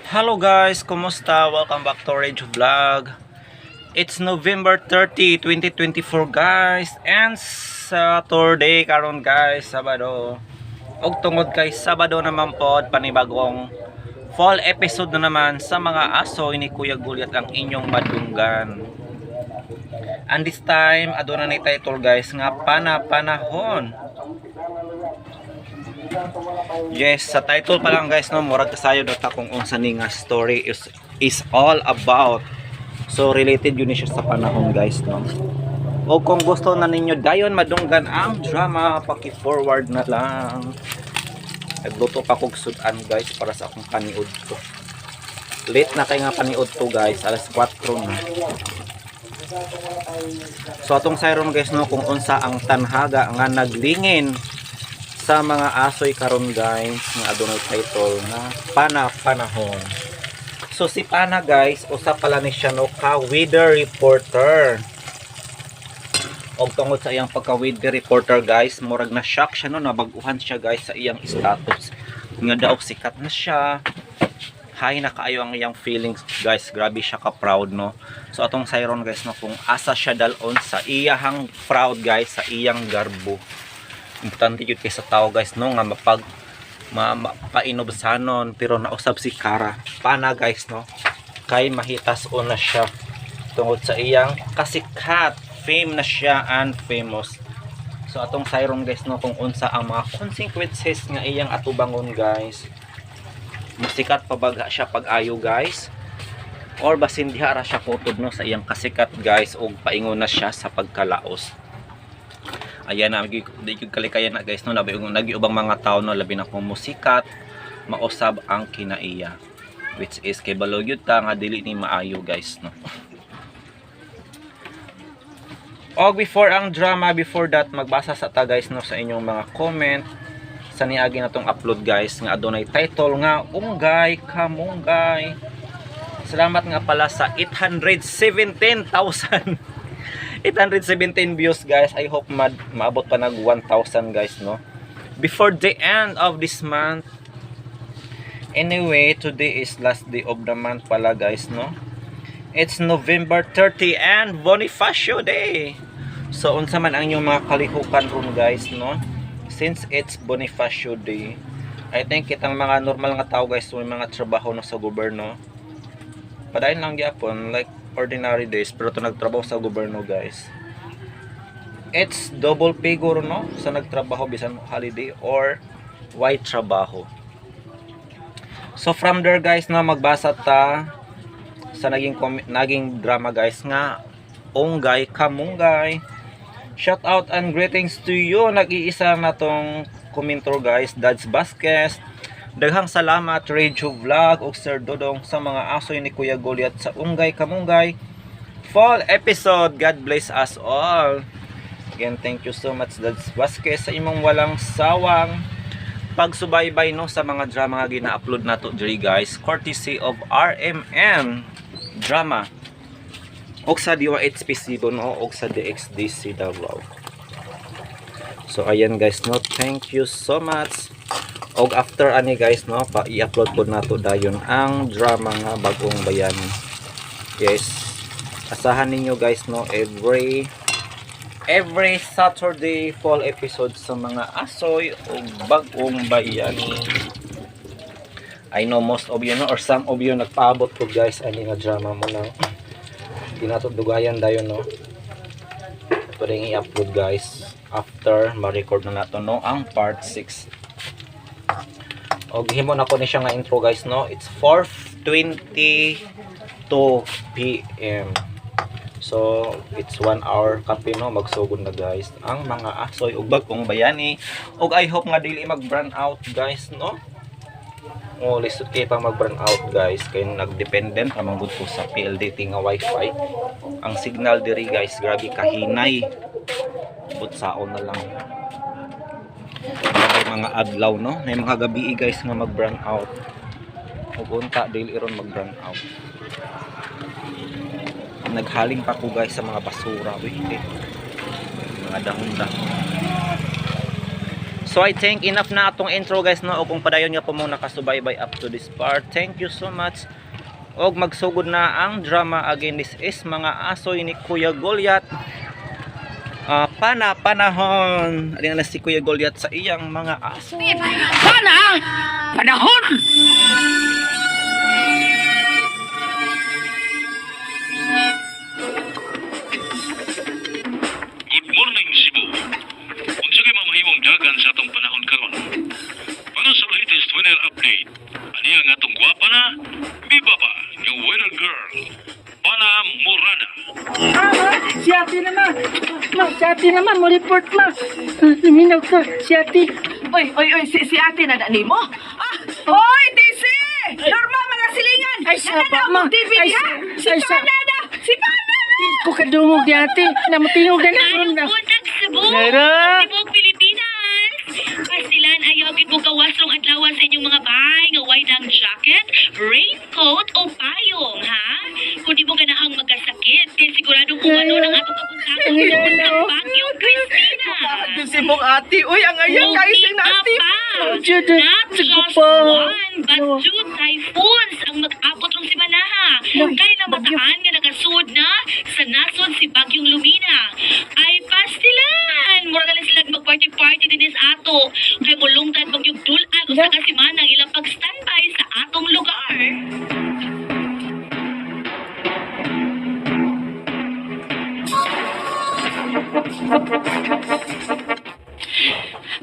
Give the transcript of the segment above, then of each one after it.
Hello guys, kumusta? Welcome back to Rage Vlog. It's November 30, 2024, guys. And Saturday karon guys, Sabado. Og tungod kay Sabado naman pod, panibagong fall episode na naman sa mga aso ni Kuya Gulyat ang inyong madunggan. And this time, aduna ni title, guys, nga Pana-Panahon. Yes, sa title pa lang, guys, no, murag kasayo na ta kung unsa ni nga story is all about. So related yun ni siya sa panahon, guys, no. O kung gusto na ninyo dayon madunggan ang drama, paki-forward na lang. Nagluto pa kog sudan, guys, para sa akong paniud ko. Late na kay nga paniud to, guys, alas 4 na. So atong sayron, guys, no, kung unsa ang tanhaga nga naglingin sa mga asoy karon, guys, nga adunay title nga Pana Panahon. So si Pana, guys, usa pala ni siya, no, ka weather reporter. Og tungod sa iyang pagka weather reporter, guys, murag na shock siya, no, nabag-uhan siya, guys, sa iyang status. Nga daw sikat na siya. High na kaayo ang iyang feelings, guys, grabe siya ka proud, no. So atong sayron, guys, no, kung asa siya dalon sa iyahang proud, guys, sa iyang garbo. Importante yun kay sa tao, guys, no, nga mapag mapainubsanon, pero nausab si Kara Pana, guys, no, kay mahitas na siya tungod sa iyang kasikat, fame na siya and famous. So atong sayron, guys, no, kung unsa ang mga consequences nga iyang atubangon, guys. Musikat pa bagha siya pag-ayo, guys, or basin diha ra siya kutod, no, sa iyang kasikat, guys, ug paingon na siya sa pagkalaos. Ayan na, di gyud kalikayan na, guys, no, labi nag-ubang mga tao, no, labi na kung musikat, mausab ang kinaiya, which is kay balo gyud ta nga dili ni maayo, guys, no. Og before ang drama, before that, magbasa sa ta, guys, no, sa inyong mga comment sa niagi na tong upload, guys, nga adunay title nga Unggay Kamunggay. Salamat nga pala sa 817,000 817 views, guys. I hope maabot pa nag 1,000, guys, no, before the end of this month. Anyway, today is last day of the month pala, guys, no. It's November 30 and Bonifacio Day. So unsa man ang inyong mga kalihukan ron, guys, no, since it's Bonifacio Day? I think kitang mga normal nga tao, guys, may mga trabaho na sa gobyerno, padayon lang gyapon like ordinary days, pero to nagtrabaho sa gobyerno, guys, it's double pay guro, no, sa nagtrabaho bisan holiday or white trabaho. So from there, guys, na magbasa ta sa naging drama, guys, nga Unggay Kamunggay. Shout out and greetings to you, nag-iisa na tong commentor, guys, Dads Vasquez. Daghang salamat, Radio Vlog ug Sir Dodong, sa mga asoy ni Kuya Goliath sa Unggay Kamunggay fall episode. God bless us all. Again, thank you so much, Dads Vasquez, sa imong walang sawang pagsubaybay, no, sa mga drama nga gina-upload nato diri, guys, courtesy of RMN Drama og sa DYHP Cebu, no, og sa DXDC Davao. So ayan, guys, no, thank you so much. Og after ani, guys, no, pa i-upload po nato dayon ang drama nga Bagong Bayani. Yes, asahan ninyo, guys, no, every Saturday fall episode sa mga asoy o Bagong Bayani. I know most of you, no, or some of you nagpaabot ko, guys, ani nga drama mo nang di nato dugayan dayon, no. Pwede i-upload, guys, after ma-record na nato, no, ang part 6. Og himo na ko ni siya nga intro, guys, no. It's 4:22 p.m. So, it's 1 hour kape, no, magsugod na, guys, ang mga asoy ug Bagong Bayani. Ug I hope nga dili mag brown out, guys, no. Oh, lisod kay pa mag brown out, guys, kay nagdependent ra man gud ko sa PLDT nga wifi. Ang signal diri, guys, grabe kahinay. Butsaon na lang. May mga adlaw, no, may mga gabi, guys, nga mag brown out. Ug unta dili ron mag brown out. Naghaling pa ko, guys, sa mga basura, wait, eh. Mga dahon-dahon. So I think enough na atong intro, guys, no, o kung padayon nga po mo nakasubaybay up to this part. Thank you so much. Og magsugod na ang drama again. This is Mga Asoy ni Kuya Goliath. Ah, pana panahon. Alin na si Kuya Goliath sa iyang mga aso. Pana! Panahon! Good morning, Cebu. Unsa kay mamahimong dagan sa atong panahon karon? Para sa latest weather update, ani ang atong gwapa na, biba pa, nga weather girl, Pana Morada. Ah, si ate naman. Ma, si ate naman. Mo report, ma. Luminaw ka, si ate. Oy, oy, oy, si ate na nani mo? Ah, oy, DC! Norma, mga silingan! Ay, saba, Nananaw ma. mong TV Ay, ha? Si ay, sa- Pana na! Si Pana na! Di ko kadungog ni ate. Namatingog na na. Anong buntag, Cebu? Nara! Cebu, Pilipinas! Pastilan, ayaw gid mo kawasrong adlaw sa inyong mga bahay nga white ang jacket, raincoat o payong, ha? Kung di mo ganahang magkasakit, kay siguradong umano ng atong kabuntagon Ang sa ano? Bagyong Christina. Si mong ate, uy, ang ayan kayo si nati. pa. Oh, Jude, Not sige just pa. one, but No. two typhoons ang mag-abot rong simanaha. No, Kay bagyo. namataan nga nakasud na sa nasod si Bagyong Lumina. Ay pastilan! Mura na lang sila mag-party-party din sa ato. Kay mulungtad bagyong dulan usa ka semana ang ilang pag-standby sa atong lugar.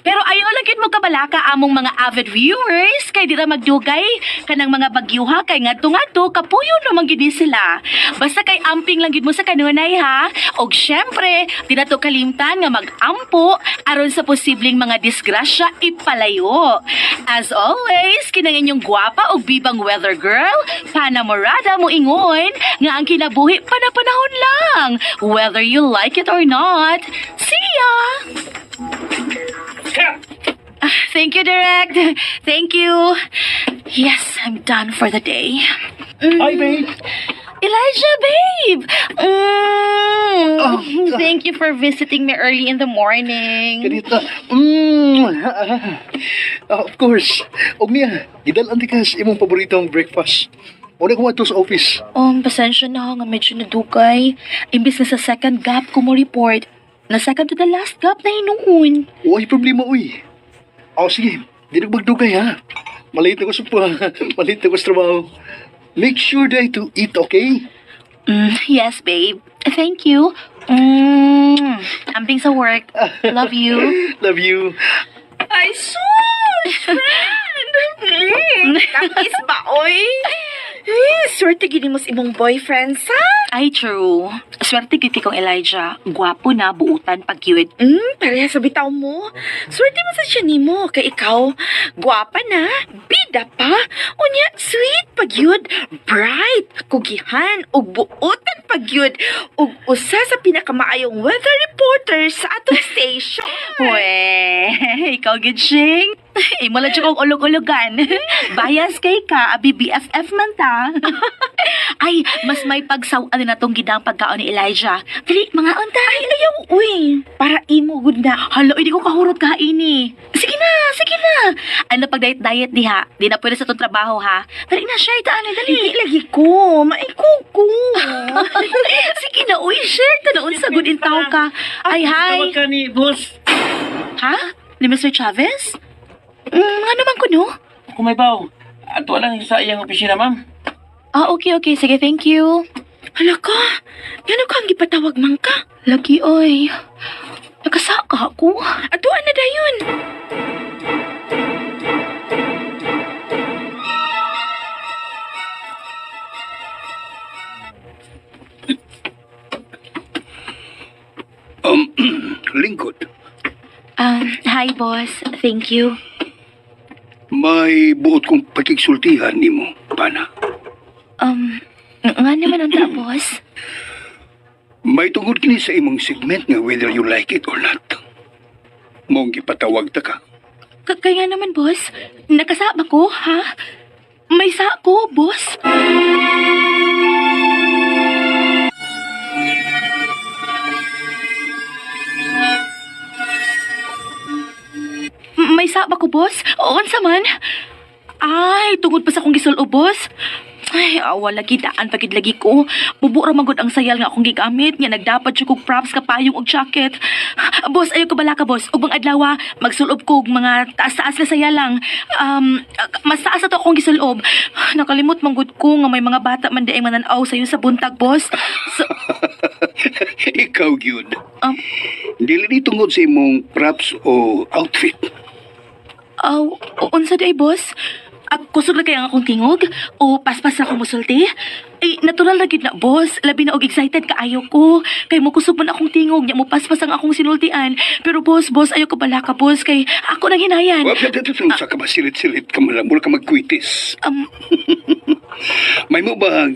Pero ayaw lang gid mo kabalaka among mga avid viewers kay dira magdugay kanang mga bagyuha kay ngadto-ngadto kapuyo naman gid ni sila. Basta kay amping lang gid mo sa kanunay ha. Og syempre, di na to kalimtan nga mag-ampo aron sa posibleng mga disgrasya ipalayo. As always, kinang inyong gwapa og bibang weather girl, Panamorada mo ingon nga ang kinabuhi panapanahon lang, whether you like it or not. See ya! Thank you, Direct. Thank you. Yes, I'm done for the day. Hi, babe. Elijah, babe! Oh. Thank you for visiting me early in the morning. Ganito. Ah, of course. Og niya, gidalan di ka sa imong paboritong breakfast. Una ko ato sa office. Pasensya na nga medyo nadugay. Imbis na sa second gap ko mo report, na second to the last gap na hinuon. Uy, problema, uy. Oh, sige. Di nagmagdugay, ha? Malate ako sa malate ako sa trabaho. Make sure day to eat, okay? Yes, babe. Thank you. Amping sa work. Love you. Love you. Ay, sus! Friend! Tamis ba, oy? Eh, swerte gini mo sa imong boyfriend, sa? Ay, true. Swerte gid kay kong Elijah. Gwapo na, buutan, pag-cute. Pareha sa bitaw mo. Swerte mo sa siya nimo kay ikaw, gwapa na, bida pa, unya sweet pagyud, bright, kugihan ug buotan pagyud, ug usa sa pinakamaayong weather reporter sa atong station. We, ikaw gid, Shing. Imo lang jud kong ulog-ulogan. Bias kay ka, abi BFF man ta. Ay, mas may pagsaw na tong gidang pagkaon ni Elijah. Dali, mga unta. Ay, ayaw, uy. Para imo gud na. Hala, hindi ko kahurot kaini. Sige na, sige na. Ano pag diet-diet diha? Di na pwede sa tong trabaho ha. Dali na, share ta ani, dali. Dili lagi ko, maikuko. Sige na, uy, share ta na unsa good in tao ka. Ay, hi. Tawag ka ni boss. Ha? Ni Mr. Chavez? Ano man ko no? Kung may baw. Ato lang sa iyang opisina, ma'am. Ah, okay, okay. Sige, thank you. Hala ka, ngano ka ang gipatawag man ka? Lagi, oy. Nakasaka ako. Atuan na dayon. Lingkod. Hi, boss. Thank you. May buot kong pakigsultihan nimo, pana. Nga naman ang ta, boss. May tungod kini sa imong segment nga whether you like it or not. Mong gipatawag ta ka. Kaya naman, boss. Nakasama ko, ha? May sako, boss. May saba ko, boss. Unsa man? Ay, tungod pa sa akong gisulob, boss. Ay, awa lagi daan pagid lagi ko. Bubo ra man gud ang sayal nga akong gigamit nga nagdapat jud kog props kapayong og jacket. Boss, ayo ko bala ka, boss. Ubang adlaw magsulob ko og mga taas-taas nga sayal lang. Mas taas na to akong gisulob. Nakalimot man gud ko nga may mga bata man di ay mananaw sayo sa buntag, boss. So, Ikaw gyud. Dili ni tungod sa imong props o outfit. Aw, unsa di ay, boss? Kusog na kaya ang akong tingog? O paspas na akong musulti? Eh, natural na gid na, boss. Labi na og excited kaayo ko. Kay mo kusog man akong tingog, nya mo paspas ang akong sinultian. Pero boss, boss, ayo ko bala ka, boss. Kay ako nang hinayan. Wa sa ka ba silit-silit ka man lang, mura ka magkwitis. May mo ba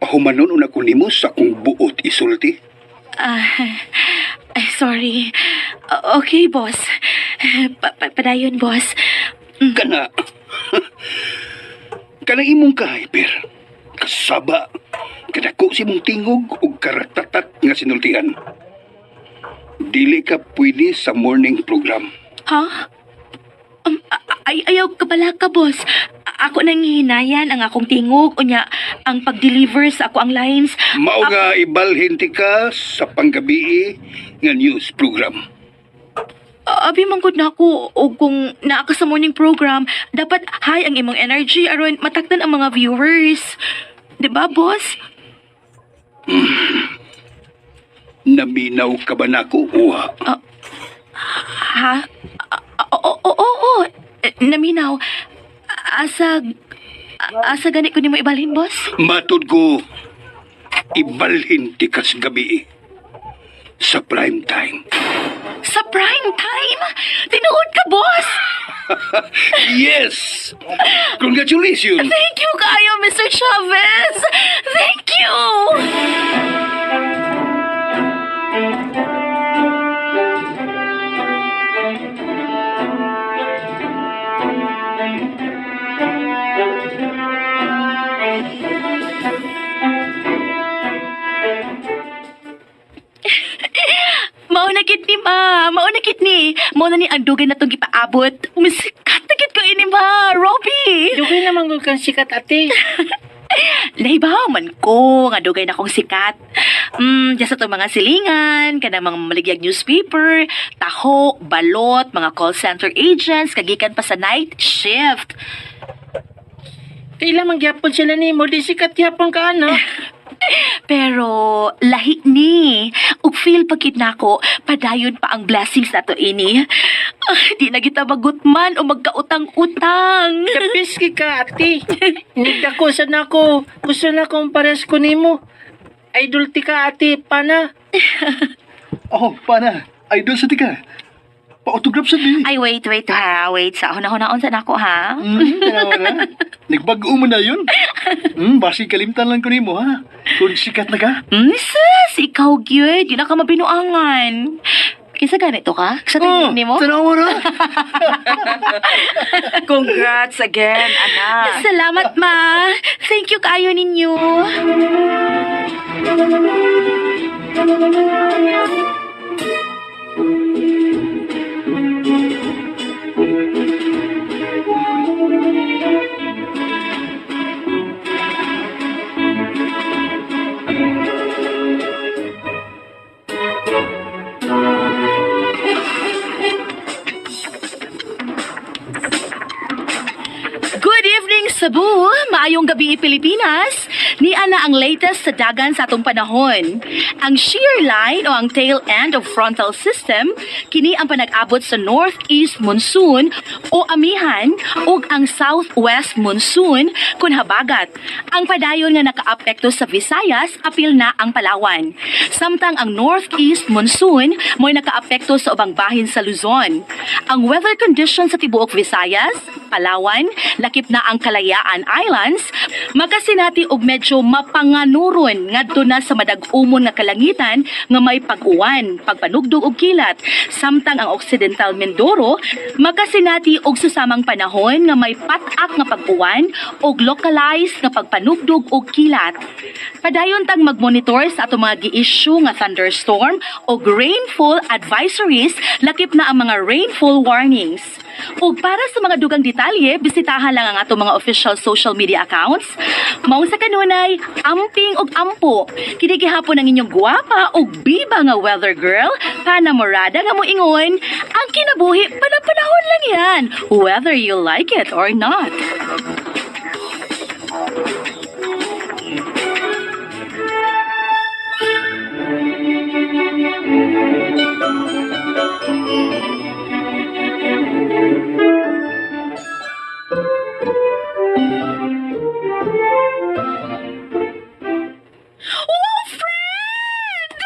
pahumanon una ko nimo sa akong buot isulti? Ah, ay, sorry. Okay, boss. Padayon, boss. Kana. Kana imong ka-hyper. Kasaba. Kadako si imong tingog ug karatatat nga sinultian. Dili ka pwede sa morning program. Ha? Ay, ayaw ka pala ka, boss. Ako nang hinayan ang akong tingog, unya, ang pag-deliver sa ako ang lines. Mao nga ibalhin ti ka sa panggabii nga news program. Abi man gud na ako og kung naa ka sa morning program, dapat high ang imong energy aron matakdan ang mga viewers. 'Di ba, boss? Naminaw ka ba nako uha? Ha? Oo, oo, oo. Eh, naminaw. Asa gani ko nimo ibalhin, boss? Matud ko ibalhin ti ka sa gabii sa prime time. Sa prime time? Tinuod ka, boss! Yes! Congratulations! Thank you kayo, Mr. Chavez! Thank you! Mao na gid ni ma, mao na gid ni. Mao na ni ang dugay na tong gipaabot. Umisikat na gid ko ini ma, Robbie. Dugay naman gud kang sikat, ate. Lahibaw man ko, nga dugay na kong sikat. Diyan sa itong mga silingan, kanang mga maligyag newspaper, taho, balot, mga call center agents, kagikan pa sa night shift. Kaila man gyapon sila nimo, di sikat gyapon ka ano. Pero lahi ni, ug feel pagkit nako, padayon pa ang blessings nato ini. Ah, di na kita magutman o magkautang-utang. Kapis ki ka, ate. Nigdako sa nako. Gusto na kong pares ko nimo. Idol ti ka, ate, pana. Oh, pana. Idol sa tika. Pa-autograph sa di. Ay, wait, wait ha, wait. Sa hunahunahon sa nako ha. Tanawa na. Nagbago mo na yun. Basi kalimtan lang ko nimo ha. Kung sikat na ka. Sis, ikaw gyud, yun ang kamabinuangan. Kinsa ganito ka? Sa tingin nimo? Tanawa na. Congrats again, anak. Salamat, ma. Thank you kaayo ninyo. Good evening, Cebu! Maayong gabi, Pilipinas! Niana ang latest sa dagan sa atong panahon. Ang shear line o ang tail end of frontal system, kini ang panag-abot sa northeast monsoon o amihan ug ang southwest monsoon kun habagat. Ang padayon nga nakaapekto sa Visayas, apil na ang Palawan. Samtang ang northeast monsoon mo'y nakaapekto sa ubang bahin sa Luzon. Ang weather conditions sa tibuok Visayas, Palawan, lakip na ang Kalayaan Islands, makasinati og medyo mapanganuron ngadto na sa madag-umon nga kalangitan nga may pag-uwan, pagpanugdog og kilat, samtang ang Occidental Mindoro makasinati og susamang panahon nga may pat-ak nga pag-uwan og localized nga pagpanugdog og kilat. Padayon tang magmonitor sa atong mga gi-issue nga thunderstorm og rainfall advisories, lakip na ang mga rainfall warnings. Ug para sa mga dugang detalye, bisitahan lang ang atong mga official social media accounts. Maong sa kanunay, amping og ampo. Kini gihapon ang inyong gwapa ug biba nga weather girl, Pana Morada, nga moingon, ang kinabuhi panapanahon lang yan, whether you like it or not. Wow, friend!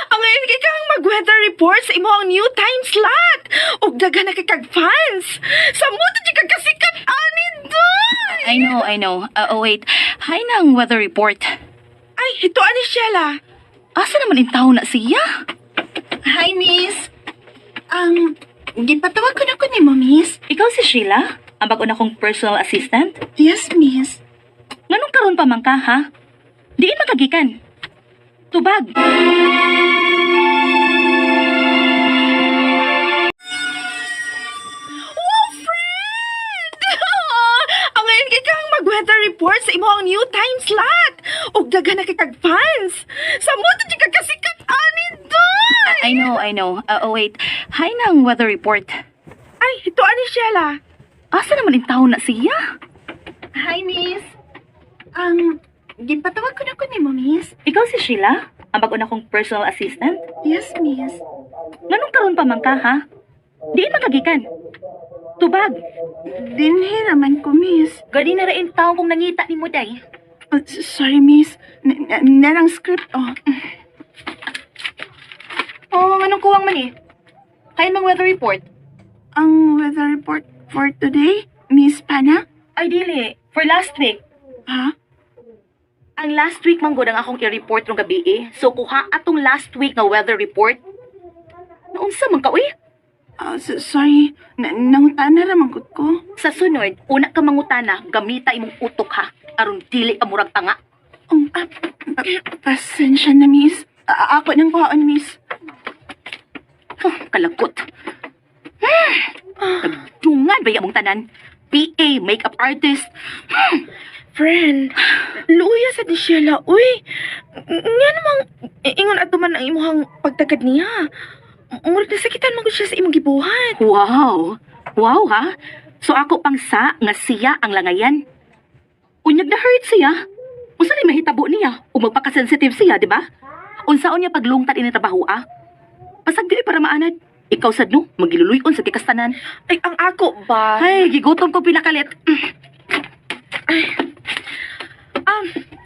Ang ngayon kay kang mag-weather report sa imong new time slot. Ug daghan na kay kag fans. Sa mo to kag kasikat ani doy. I know, I know. Oh, wait. Hi nang weather report. Ay, ito ani Sheila. Asa naman intaw na siya? Hi, miss. Gipatawag ko na ko ni mo, miss. Ikaw si Sheila? Ang bago na kong personal assistant? Yes, miss. Nganong karon pa man ka, ha? Diin makagikan. Tubag. Wow, friend! Ang ngayon kay kang mag-weather report sa imong new time slot. Ug daghan na kay kag fans. Sa mo to kag kasikat ani doy. I know, I know. Oh, wait. Hi nang weather report. Ay, ito ani Sheila. Asa naman intaw na siya? Hi, miss. Gipatawag ko na ko ni mo, miss. Ikaw si Sheila? Ang bago na kong personal assistant? Yes, miss. Nganong karon pa man ka, ha? Diin makagikan. Tubag. Dinhi raman ko, miss. Gani na rin taong kong nangita ni mo, day. Oh, sorry, miss. Narang script, oh. Oh, anong kuwang man eh? Kaya mang weather report? Ang weather report for today, Miss Pana? Ay, dili. For last week. Ha? Ang last week man gud ang akong i-report rong gabi eh. So kuha atong last week nga weather report. Naunsa man ka uy? Ah, sorry. Nangutana raman gud ko. Sa sunod, una ka mangutana, gamita imong utok ha. Aron dili ka murag tanga. Oh, pasensya na, miss. Ako nang kuhaon, miss. Huh, kalagot. Nagdungan ba mong tanan? PA, makeup artist. Friend, luya sa di Sheila, uy. Nga namang ingon ato man ang imuhang pagtagad niya. Murag nasakitan man gud siya sa imong gibuhat. Wow! Wow ha? So ako pang sa nga siya ang langayan. Unyag na hurt siya. Unsa ni mahitabo niya? O magpaka-sensitive siya, di ba? Unsaon niya paglungtad ini trabaho ah? Pasag dili para maanad. Ikaw sad no, magiluluy-on sa kikastanan. Ay, ang ako ba? Ay, gigutom ko pinakalit.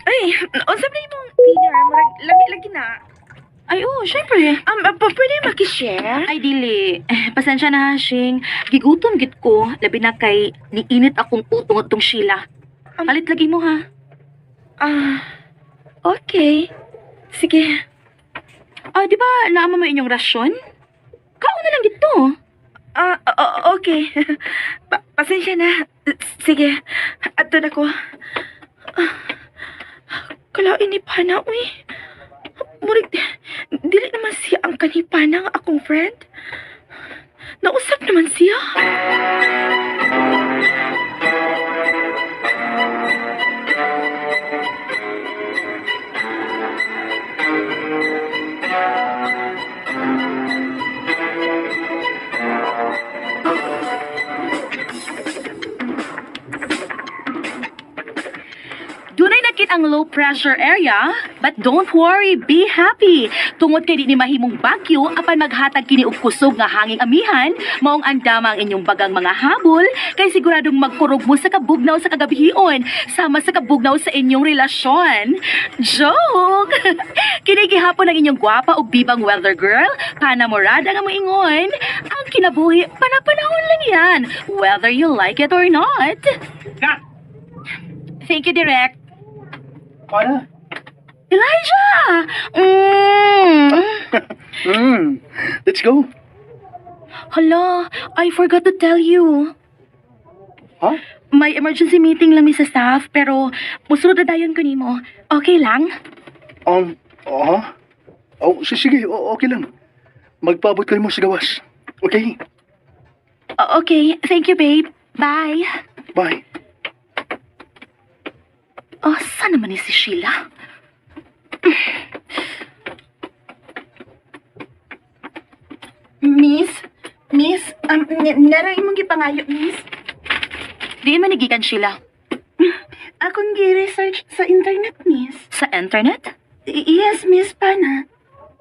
Ay, unsa ba imong dinner? Murag lami lagi na. Ay, oh, syempre. Pwede makishare? Ay, dili. Eh, pasensya na, Shing. Gigutom git ko. Labi na kay niinit akong utong atong Sheila. Palit lagi mo, ha? Ah, okay. Sige. Ah, di ba naama mo inyong rasyon? Kaon na lang dito. Ah, okay. Pasensya na. Sige. Ato na ko. Ah, kalain ni Pana, uy. Murig, dili naman siya ang kanipana nga akong friend. Nausap naman siya. Dunay nakita ang low pressure area, but don't worry, be happy. Tungod kay di ni mahimong bagyo apan maghatag kini og kusog nga hanging amihan, maong andama ang inyong bagang mga habol kay siguradong magkurog mo sa kabugnaw sa kagabihion, sama sa kabugnaw sa inyong relasyon. Joke! Kini gihapon ang inyong gwapa ug bibang weather girl, Panamorada nga moingon, ang kinabuhi panapanahon lang yan, whether you like it or not. Thank you, Direk. Pana? Elijah! Mm. Let's go. Hala, I forgot to tell you. Huh? May emergency meeting lang mi sa staff, pero musunod na dayon ko nimo. Okay lang? Aha. Oh, sige, okay lang. Magpaabot kayo mo sa gawas. Okay? Okay, thank you, babe. Bye. Bye. Oh, saan naman ni si Sheila? Miss, miss, nara imong gipangayo, miss. Diin man ni gikan, Sheila. Akong gi-research sa internet, miss. Sa internet? Yes, Miss Pana.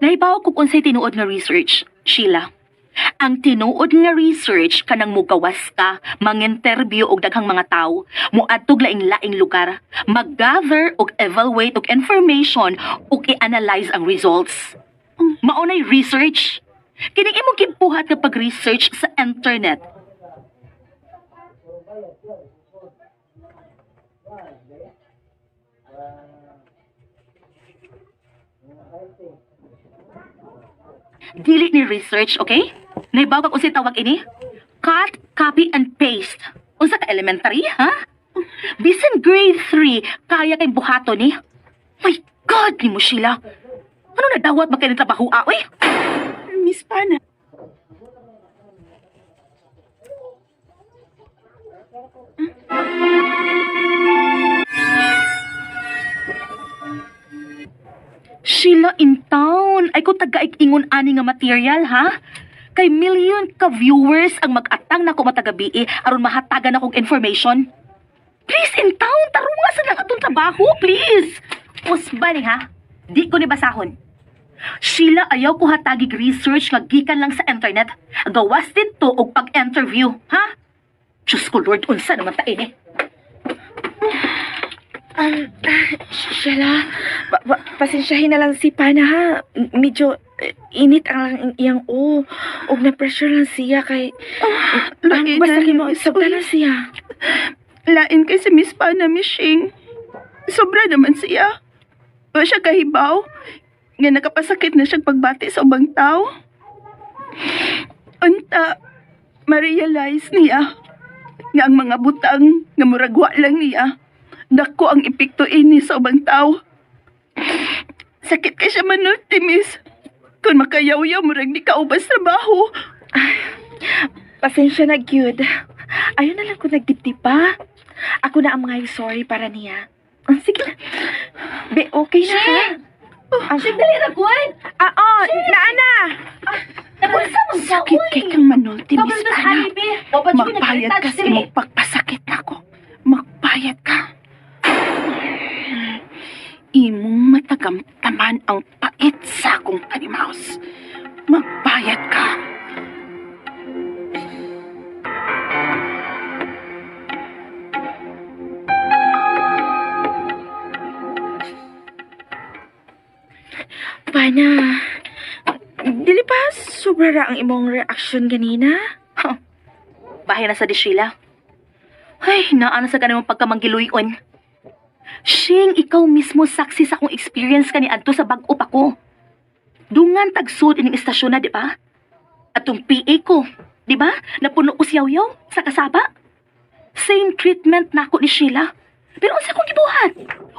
Naibaw ko kung unsay tinuod nga research, Sheila. Ang tinuod nga research kanang mugawas ka, manginterview og daghang mga tawo, moadtog laing-laing lugar, mag-gather og evaluate og information ug i-analyze ang results. Mao nay research. Kining imong gibuhat nga pag-research sa internet. Dili ni research, okay? Naibaw kag unsay tawag ini? Cut, copy, and paste. Unsa ka elementary, ha? Bisan grade 3, kaya kay buhaton ni. My God, ni mo Sheila. Ano na dawat ba kay trabaho, ah, oy? Miss Pana. Sheila in town. Ay ko taga-ingon ani nga material, ha? Kay million ka viewers ang mag-atang nako matagabi aron mahatagan akong information. Please in town, tarunga sa nang atong trabaho, please. Usba ni ha. Di ko ni basahon. Sheila, ayaw ko hatagig research nga gikan lang sa internet. Gawas dito og pag-interview, ha? Diyos ko Lord, unsa naman ta ini? Sheila, pasensyahin na lang si Pana ha. Medyo init ang lang iyang o. Og na-pressure lang siya kay... Lain basta na kay ni Miss sabta Uy. na siya. Lain kay si Miss Pana, Miss Shing. Sobra naman siya. Wa siya kahibaw. Nga nakapasakit na siyang pagbati sa ubang tao. Unta, ma-realize niya nga ang mga butang nga muragwa lang niya, dako ang epekto ini sa ubang tao. Sakit kay siya manulti, miss. Kung makayaw-yaw, murag di ka ubas trabaho. Pasensya na, gyud. Ayaw na lang ko nagdibdib pa. Ako na ang mga sorry para niya. Ah, sige na. Be, okay na ha? Oh, Shing, dali ra, Gwen! Ah, oh, naa na! Nagunsa man ka, Sakit uy! kay kang manulti, Miss Kabalo sa Pana. alibi. Dapat yun Magbayad ka nag-retouch sa diri. imong pagpasakit nako. Magbayad ka. Imong matagamtaman ang pait sa akong panimaus. Magbayad ka. Pana, dili pa sobra ra ang imong reaction ganina? Bahay na sa di Sheila. Ay, naana sa kanimong pagkamanggiluyon. Shing, ikaw mismo saksi sa akong experience kani adto sa bag-o pa ko. Dungan tagsud ining istasyon na, di ba? Atong PA ko, di ba? Napuno ko siyaw-yaw sa kasaba. Same treatment nako ni Sheila. Pero unsa akong gibuhat?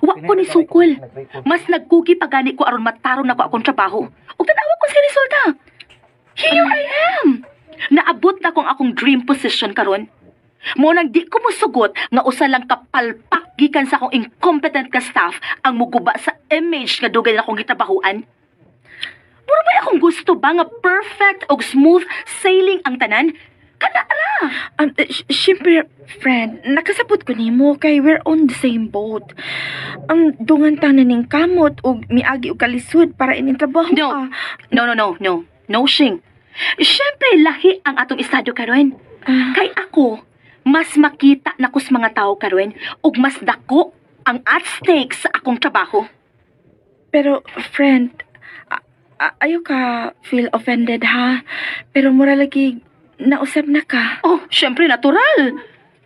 Wa ko ni sukol. Mas nagkugi pa gani ko aron mataron nako akong trabaho. Ug tan-awa ko sa resulta. Here I am. Naabot na kong akong dream position karon. Mo nang di ko mosugot nga usa lang kapalpak gikan sa akong incompetent ka staff ang muguba sa image nga dugay na akong gitrabahuan. Mura ba akong gusto ba nga perfect og smooth sailing ang tanan? Kana ra. Siyempre, friend, nakasabot ko nimo kay we're on the same boat. Dungan ta na ning kamot ug miagi og kalisod para ining trabaho. No. Ah. No, no, no, no. No, Shing. Siyempre, lahi ang atong estado karon. Ah. Kay ako, mas makita na kus mga tao karon ug mas dako ang at stake sa akong trabaho. Pero, friend, ayaw ka feel offended ha. Pero mura lagi, nausap na ka. Oh, syempre natural.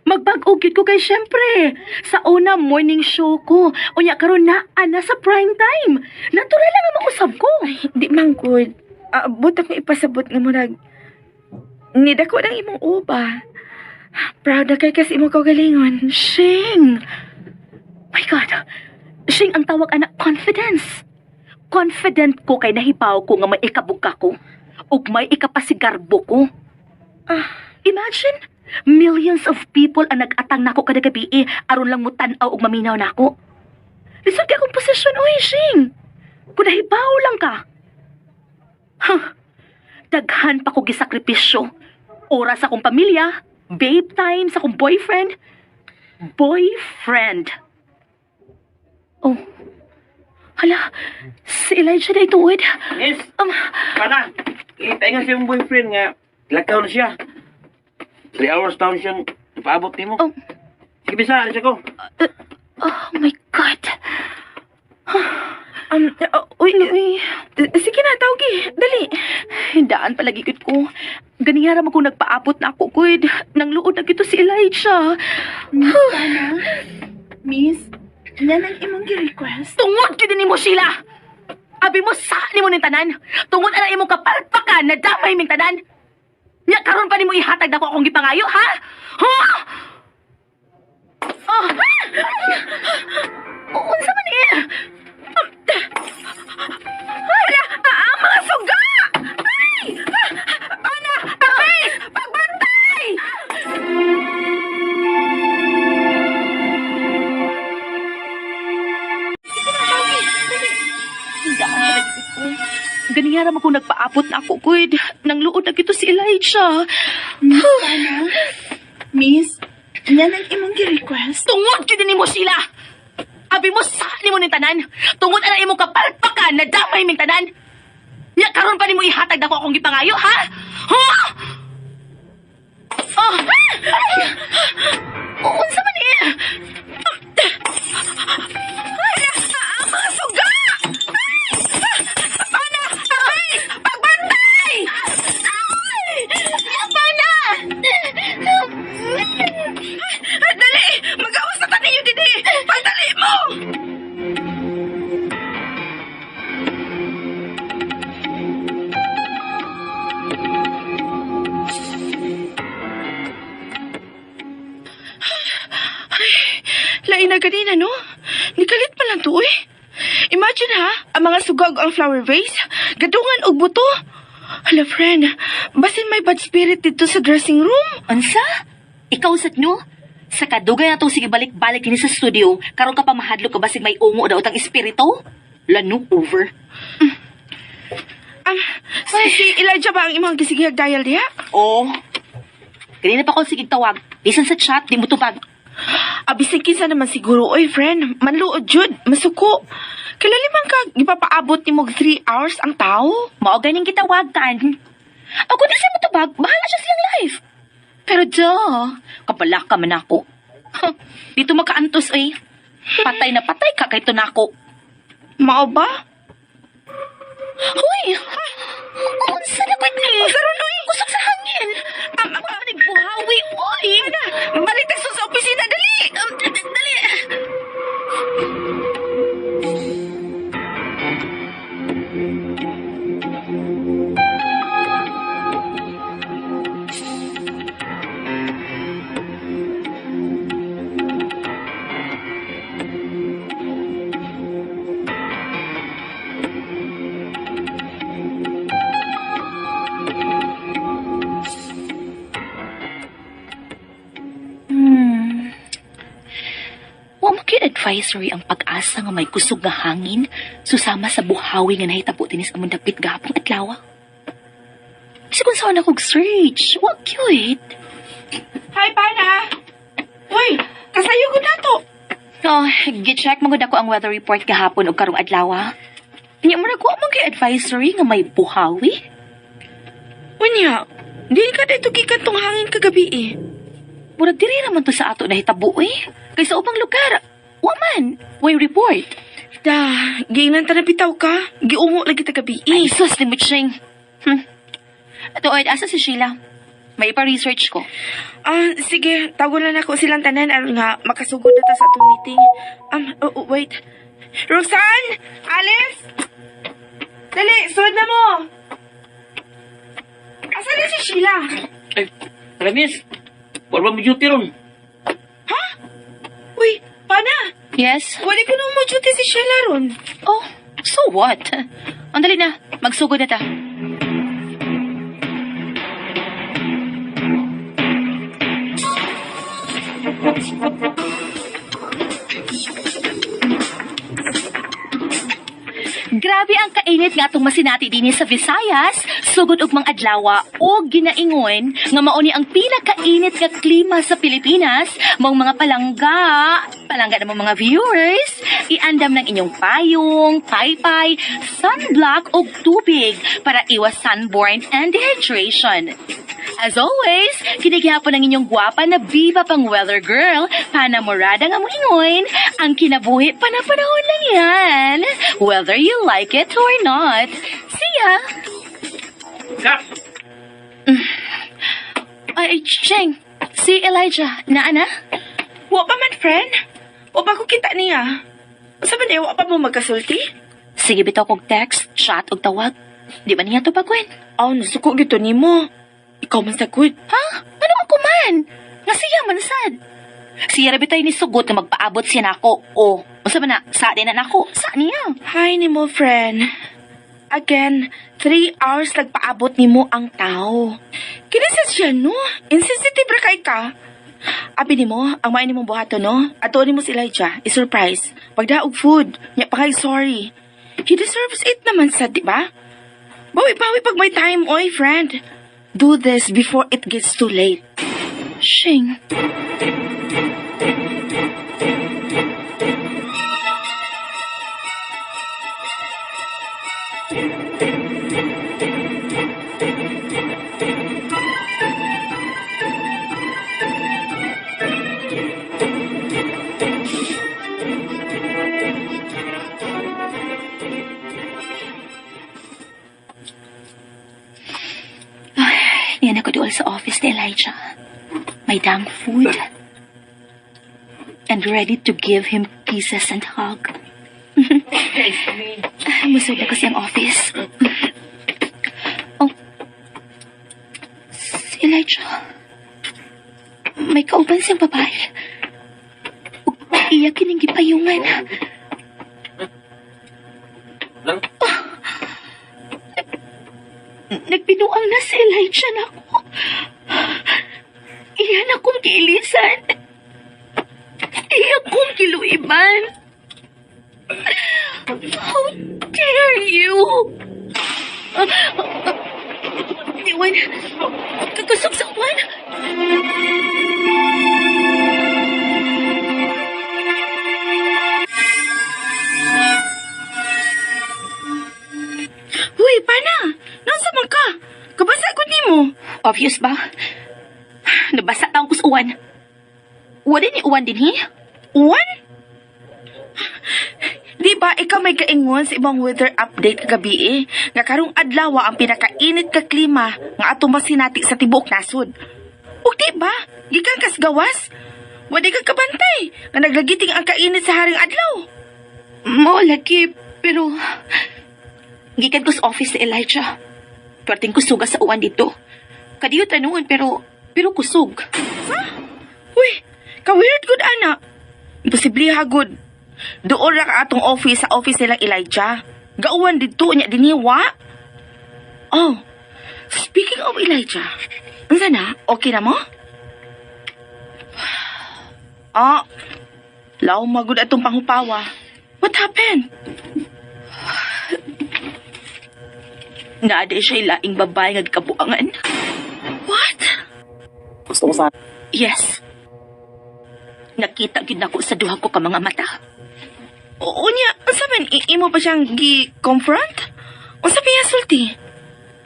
Magbag-o gyud ko kay syempre. Sa una morning show ko, unya karon naa na sa prime time. Natural lang ang mausab ko. Ay, di man good. But ako ipasabot nga murag, nidako ng imong uba. Proud na kay kasi imong kaugalingon. Shing! My God! Shing, ang tawag ana, confidence. Confident ko kay nahibaw ko nga may ikabugka ko ug may ikapasigarbo ko. Ah. Imagine, millions of people ang nag-atang nako kada gabi eh, aron lang mo tan-aw ug maminaw nako. Lisod kay akong posisyon, oy, Shing. Kung nahibaw lang ka. Huh. Daghan pa ko gisakripisyo. Oras sa akong pamilya, babe time sa akong boyfriend. Boyfriend. Oh. Hala, si Elijah na ituwid. Yes, pana. Itaingan siya yung boyfriend nga. Lakaw na siya. 3 hours taon siyang ipaabot nimo. Oh. Sige, bisa, alis ako. Oh my God. Uy, Uy, sige na, tawgi. Dali. Daan palagi gud ko. Ganihara mo kung nagpaabot na ako, gud. Nang luod na gito si Elijah. Miss, yan ang imong gi-request. Tungod gyud nimo sila. Abi mo sa nimo ning tanan. Tungod ana imong kapalpakan na damay ming tanan. Nya karon pa nimo ihatag nako akong gipangayo, ha? Ha? Oh. Unsa man eh? Hala, ang mga suga! Ay! Ana, abis! Pagbantay! Ganihara mo kung nagpaabot na ako, gud. Nang luod na gito si Elijah. Miss, yan ang imong gi-request. Tungod gyud nimo sila. Abi mo sa nimo ning tanan. Tungod ana imong kapalpakan na damay ming tanan. Nya karon pa nimo ihatag nako akong gipangayo, ha? Ha? Oh. Unsa man eh? Hala, ang mga suga! Ay! Ana, abis! Pagbantay! Ay! Pana! Dali! Magawas na taninyo dinhi! Pagdali mo! Lain na ganina, no? Nikalit pa lang to, eh. Imagine ha, ang mga sugag ang flower vase, gadungan og buto. Hala, friend, basin may bad spirit dito sa dressing room. Unsa? Ikaw sa no? Sa kadugay na tong sige balik-balik kini sa studio, karon ka pa mahadlok ka basig may ungo daw tang espiritu? Lano over. Si Elijah ba ang imong gisigihag dial diha? Oh. Kanina pa ko sige tawag. Bisan sa chat, di mo tubag. Abisin kinsa naman siguro, oy friend, manluod jud, masuko. Kilali man ka, gipapaabot nimo og 3 hours ang tao? Mao ganing gitawagan. Ako di siya motubag, bahala siya siyang life. Pero duh, kabala ka man ako. Huh, dito makaantos eh. Patay na patay ka kay tunako. Mao ba? Hoy! Unsa na ko'y Karon oy, Kusog sa hangin! Ako pa buhawi, oy! Balik ta sa opisina dali. Dali! Wa mo gyud advisory ang pag-asa nga may kusog nga hangin susama sa buhawi nga nahitabo dinis among dapit gahapon adlaw. Bisag unsaon akong search. Wa cute. Hi, Pana! Uy, kasayo ko na to. Oh, gi-check man gud ako ang weather report gahapon og karong adlaw. Nya murag wa man kay advisory nga may buhawi. Unya, di ka dito gikan tong hangin kagabi eh. Murag diri ra man to sa ato nahitabo eh. Kay sa ubang lugar, wa man, way report. Da, giingnan ta na bitaw ka. Giungo lagi ta gabi eh. Ay, sus ni Muching. Tuod, asa si Sheila? May ipa-research ko. Ah, sige, tawagan lang ako silang tanan aron nga makasugod na ta sa atong meeting. Oh, oh, wait. Roxanne! Alice! Dali, sunod na mo! Asa na si Sheila? Ay, Travis, wala ba mo duty ron? Uy, Pana! Yes? Wala ko na mo duty si Sheila ron. Oh, so what? Ang dali na, magsugod na ta. Grabe ang kainit nga atong masinati dinhi sa Visayas, sugod og mga adlawa o ginaingon nga mao ni ang pinakainit nga klima sa Pilipinas, maong mga palangga, palangga na mga viewers, iandam ng inyong payong, paypay, sunblock o tubig para iwas sunburn and dehydration. As always, kinigihapon ang inyong gwapa na biba pang weather girl, Pana Morada nga moingon, ang kinabuhi panapanahon lang yan, whether you like it or not. See ya! Kap! Ay, Cheng, si Elijah, naa na? Wa pa man, friend. Wa pa ko kita niya. Unsa man eh, wa pa mo magkasulti? Sige bitaw kog text, chat og tawag. Di ba niya to pagwen? Aw, nasuko gito nimo. Ikaw man sagud. Ha? Ano ako man? Nga siya man sad. Siya ra bitay ni sugot nga magpaabot siya nako. O, unsa man na? Sa din na nako. Sa niya. Hi nimo, friend. Again, 3 hours nagpaabot nimo ang tao. Kini sa siya, no? Insensitive ra kay ka. Abi nimo, ang main nimong buhaton, no? Ato nimo si Elijah, i-surprise. Pagdaog food, nya pa kay sorry. He deserves it naman sa, di ba? Bawi-bawi pag may time, oy, friend. Do this before it gets too late. Shing. Ay, niyan ako dool sa office ni Elijah. May dang food. And ready to give him kisses and hug. Musog na kasi ang office. Oh. Si Elijah. May kauban siyang babae. Ug iya kining gipayungan. Lang? Nagbinuang na si Elijah nako. Iya na kong giilisan. Iya kong giluiban. How dare you? Diwan, kakusog sa uwan. Huy, Pana! Naunsa man ka? Kabasa gud nimo. Obvious ba? Nabasa taong kus uwan. Wala ni uwan din, hi? Uwan? Di ba ikaw may kaingon sa ibang weather update kagabi eh, nga karong adlaw ang pinakainit ka klima nga atong masinati sa tibuok nasod. Ug di ba, gikan kas gawas? Wadi ka kabantay nga naglagiting ang kainit sa haring adlaw. Mo lagi, pero gikan ko sa office ni Elijah. Perting kusuga sa uwan dito. Kadiyo tanuon pero pero kusog. Uy, ka-weird gud ana. Imposible ha gud. Doon ra ka atong office sa office nilang Elijah. Gauwan didto nya dinhi wa. Oh, speaking of Elijah, unsa na? Okay na mo? Ah, law magud atong panghupawa. What happened? Naa di siya laing babae nga gikabuangan. What? Gusto ko sa Yes. Nakita gid nako sa duha ko ka mga mata. Unya, unsa man imo pa siyang gi-confront? Unsa pa sulti?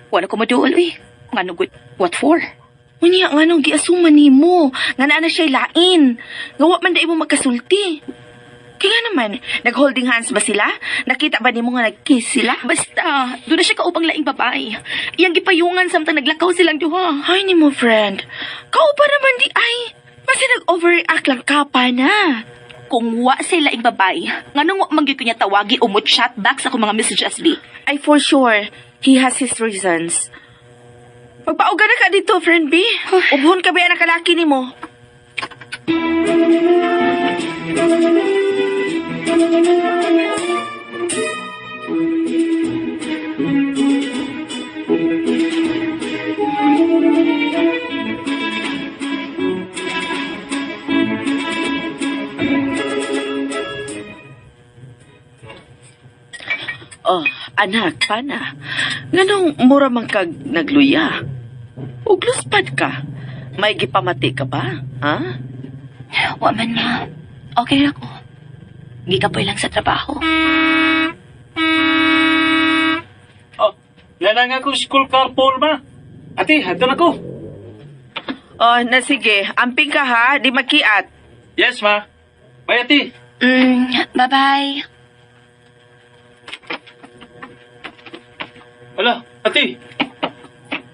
Wala ko maduol uy. Ngano gud? What for? Unya, nganong giasuma nimo nga naa na siya lain. Nga wa man dai mo magkasulti. Kaya nga naman, nag-holding hands ba sila? Nakita ba nimo nga nag-kiss sila? Basta, doon na siya kaupang laing babae. Iyang gipayungan samtang naglakaw silang duha. Ay, nimo friend. Kaupa naman di ay. Basta nag-overreact lang ka pa na. Kung wa sila laing babae, nganong wa man gyud ko niya tawagi o mo chat back sa akong mga messages bi. Ay, for sure, he has his reasons. Pagpauga na ka dito, friend B. Ubhon ka ba ang kalaki nimo? Oh, anak, pana. Nganong mura man kag nagluya? Ug luspad ka. May gipamati ka ba? Ha? Wa man ma. Okay ra ko. Gikapoy lang sa trabaho. Oh, yan ang akong school carpool, ma. Ate, hadto na ko. Oh, na sige. Amping ka ha, di makiat. Yes, ma. Bye, ate. Bye-bye. Ala, ate.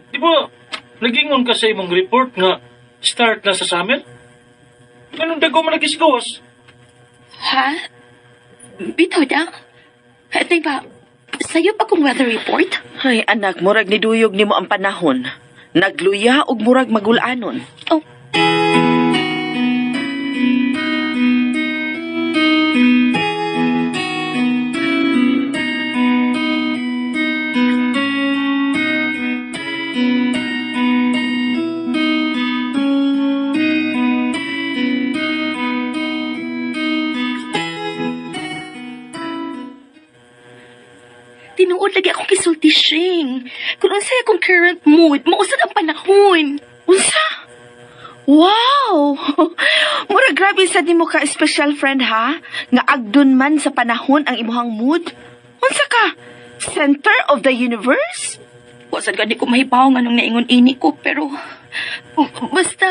Di ba, nagingon ka sa imong report nga start na sa summer? Anong dago man nagisgawas? Ha? Bitaw da? Tay ba, sa'yo pa kong weather report? Ay, anak, murag niduyog nimo ang panahon. Nagluya ug murag magulanon. Oh. Tinuod lagi akong kisulti, Shing. Kung unsay akong current mood, mausad ang panahon. Unsa? Wow! Mura grabe sa nimo ka special friend ha? Nga agdon man sa panahon ang imuhang mood. Unsa ka? Center of the universe? Wa sad gani ko mahibaw nga nung naingon ini ko, pero basta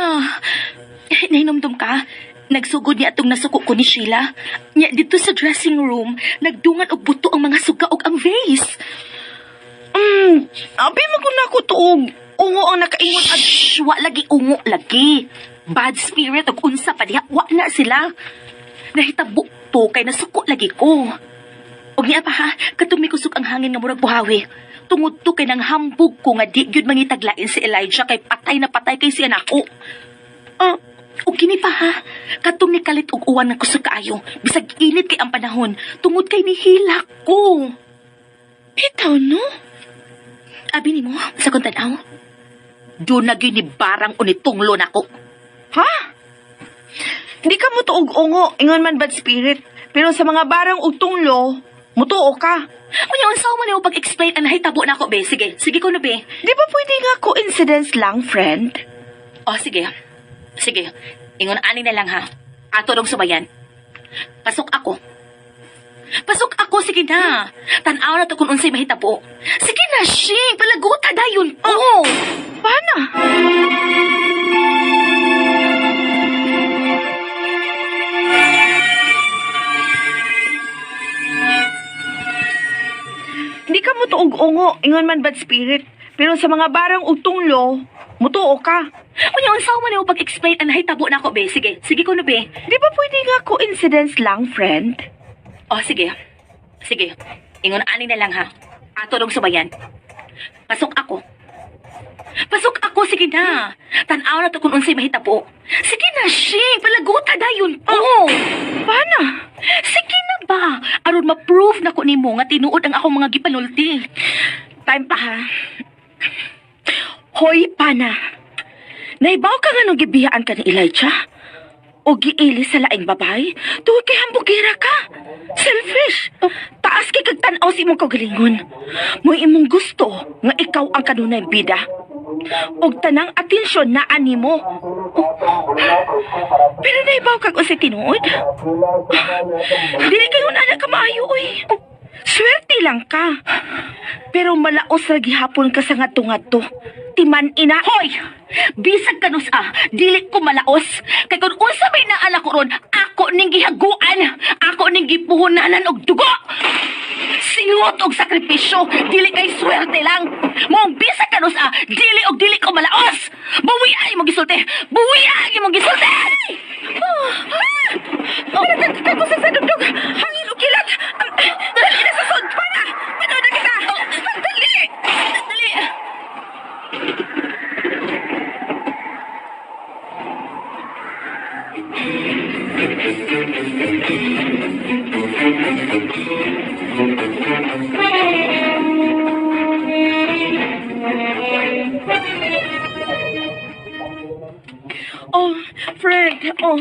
nahinomdom ka. Nagsugod niya atong nasuko ko ni Sheila. Nya dito sa dressing room, nagdungan og buto ang mga suga og ang vase. Abi man ko nako tuog. Ungo ang nakaingon at Shh, wa lagi ungo lagi. Bad spirit og unsa pa diha, wa na sila. Nahitabo to kay nasuko lagi ko. Og niya pa ha, katong mikusog ang hangin nga murag buhawi. Tungod to kay nang hambog ko nga di gyud mangitaglain si Elijah kay patay na patay kay siya nako. Ah, og kini pa ha, katong nikalit og uwan ng kusog kaayo, bisag init kay ang panahon, tungod kay nihilak ko. Bitaw no? Abi nimo sa kong tan-aw. Doon na gyud ni barang unitunglo nako. Ha? Hindi ka mo tuog ungo, ingon man bad spirit. Pero sa mga barang ug tunglo, mutuo ka. Unya, unsa man nimo pag-explain ang nahitabo nako be? Sige, sige ko no be. Di ba pwede nga coincidence lang, friend? Oh, sige. Sige. Ingon ani na lang ha. Ato rong sumayan. Pasok ako. Pasok ako, sige na. Tan-aw na to kung unsay mahitabo. Sige na, Shing. Palaguta dayon ko. Oh, paano? Hindi ka mo tuog ungo, ingon man bad spirit. Pero sa mga barang ug tunglo, mutuo ka. Unya, unsa man nimo pag-explain ang nahitabo nako be? Sige, sige ko no be. Di ba pwede nga coincidence lang, friend? Oh, sige. Sige. Ingon ani na lang ha. Ato rong sumayan. Pasok ako. Pasok ako, sige na. Tan-aw na to kung unsay mahitabo. Sige na, Shing. Palaguta dayon ko. Oh, paano? Sige na ba? Aron ma-prove na ko nimo nga tinuod ang akong mga gipanulti. Time pa ha. Hoy, pana. Naibaw ka nga nung gibiyaan ka ni Elijah? O giili sa laing babay? Tuwag kay hambugera ka. Selfish. Taas kay kag tan-aw sa imong kaugalingon. Mo'y imong gusto nga ikaw ang kanunay bida. Og tanang atensyon naa nimo. Oh. Pero naibaw kag unsay tinuod? Dili kayo na ka maayo oy. Swerte lang ka. Pero malaos ra gihapon ka sa ngadto-ngadto. Timan ina. Hoy! Bisag kanus ah, dili ko malaos. Kay kung unsa may naa ko ron, ako ning gihaguan, ako ning gipuhunanan og dugo. Singot og sakripisyo, dili kay swerte lang. Mong bisag kanus ah, dili og dili ko malaos. Buwi ay mo gisulti. Buwi ay mo gisulti. Oh, ah! Oh, kako sa dugdug. Hangin og kilat. Dali na sa sud para. Panood na kita. Dali. Dali. Oh, Fred, oh,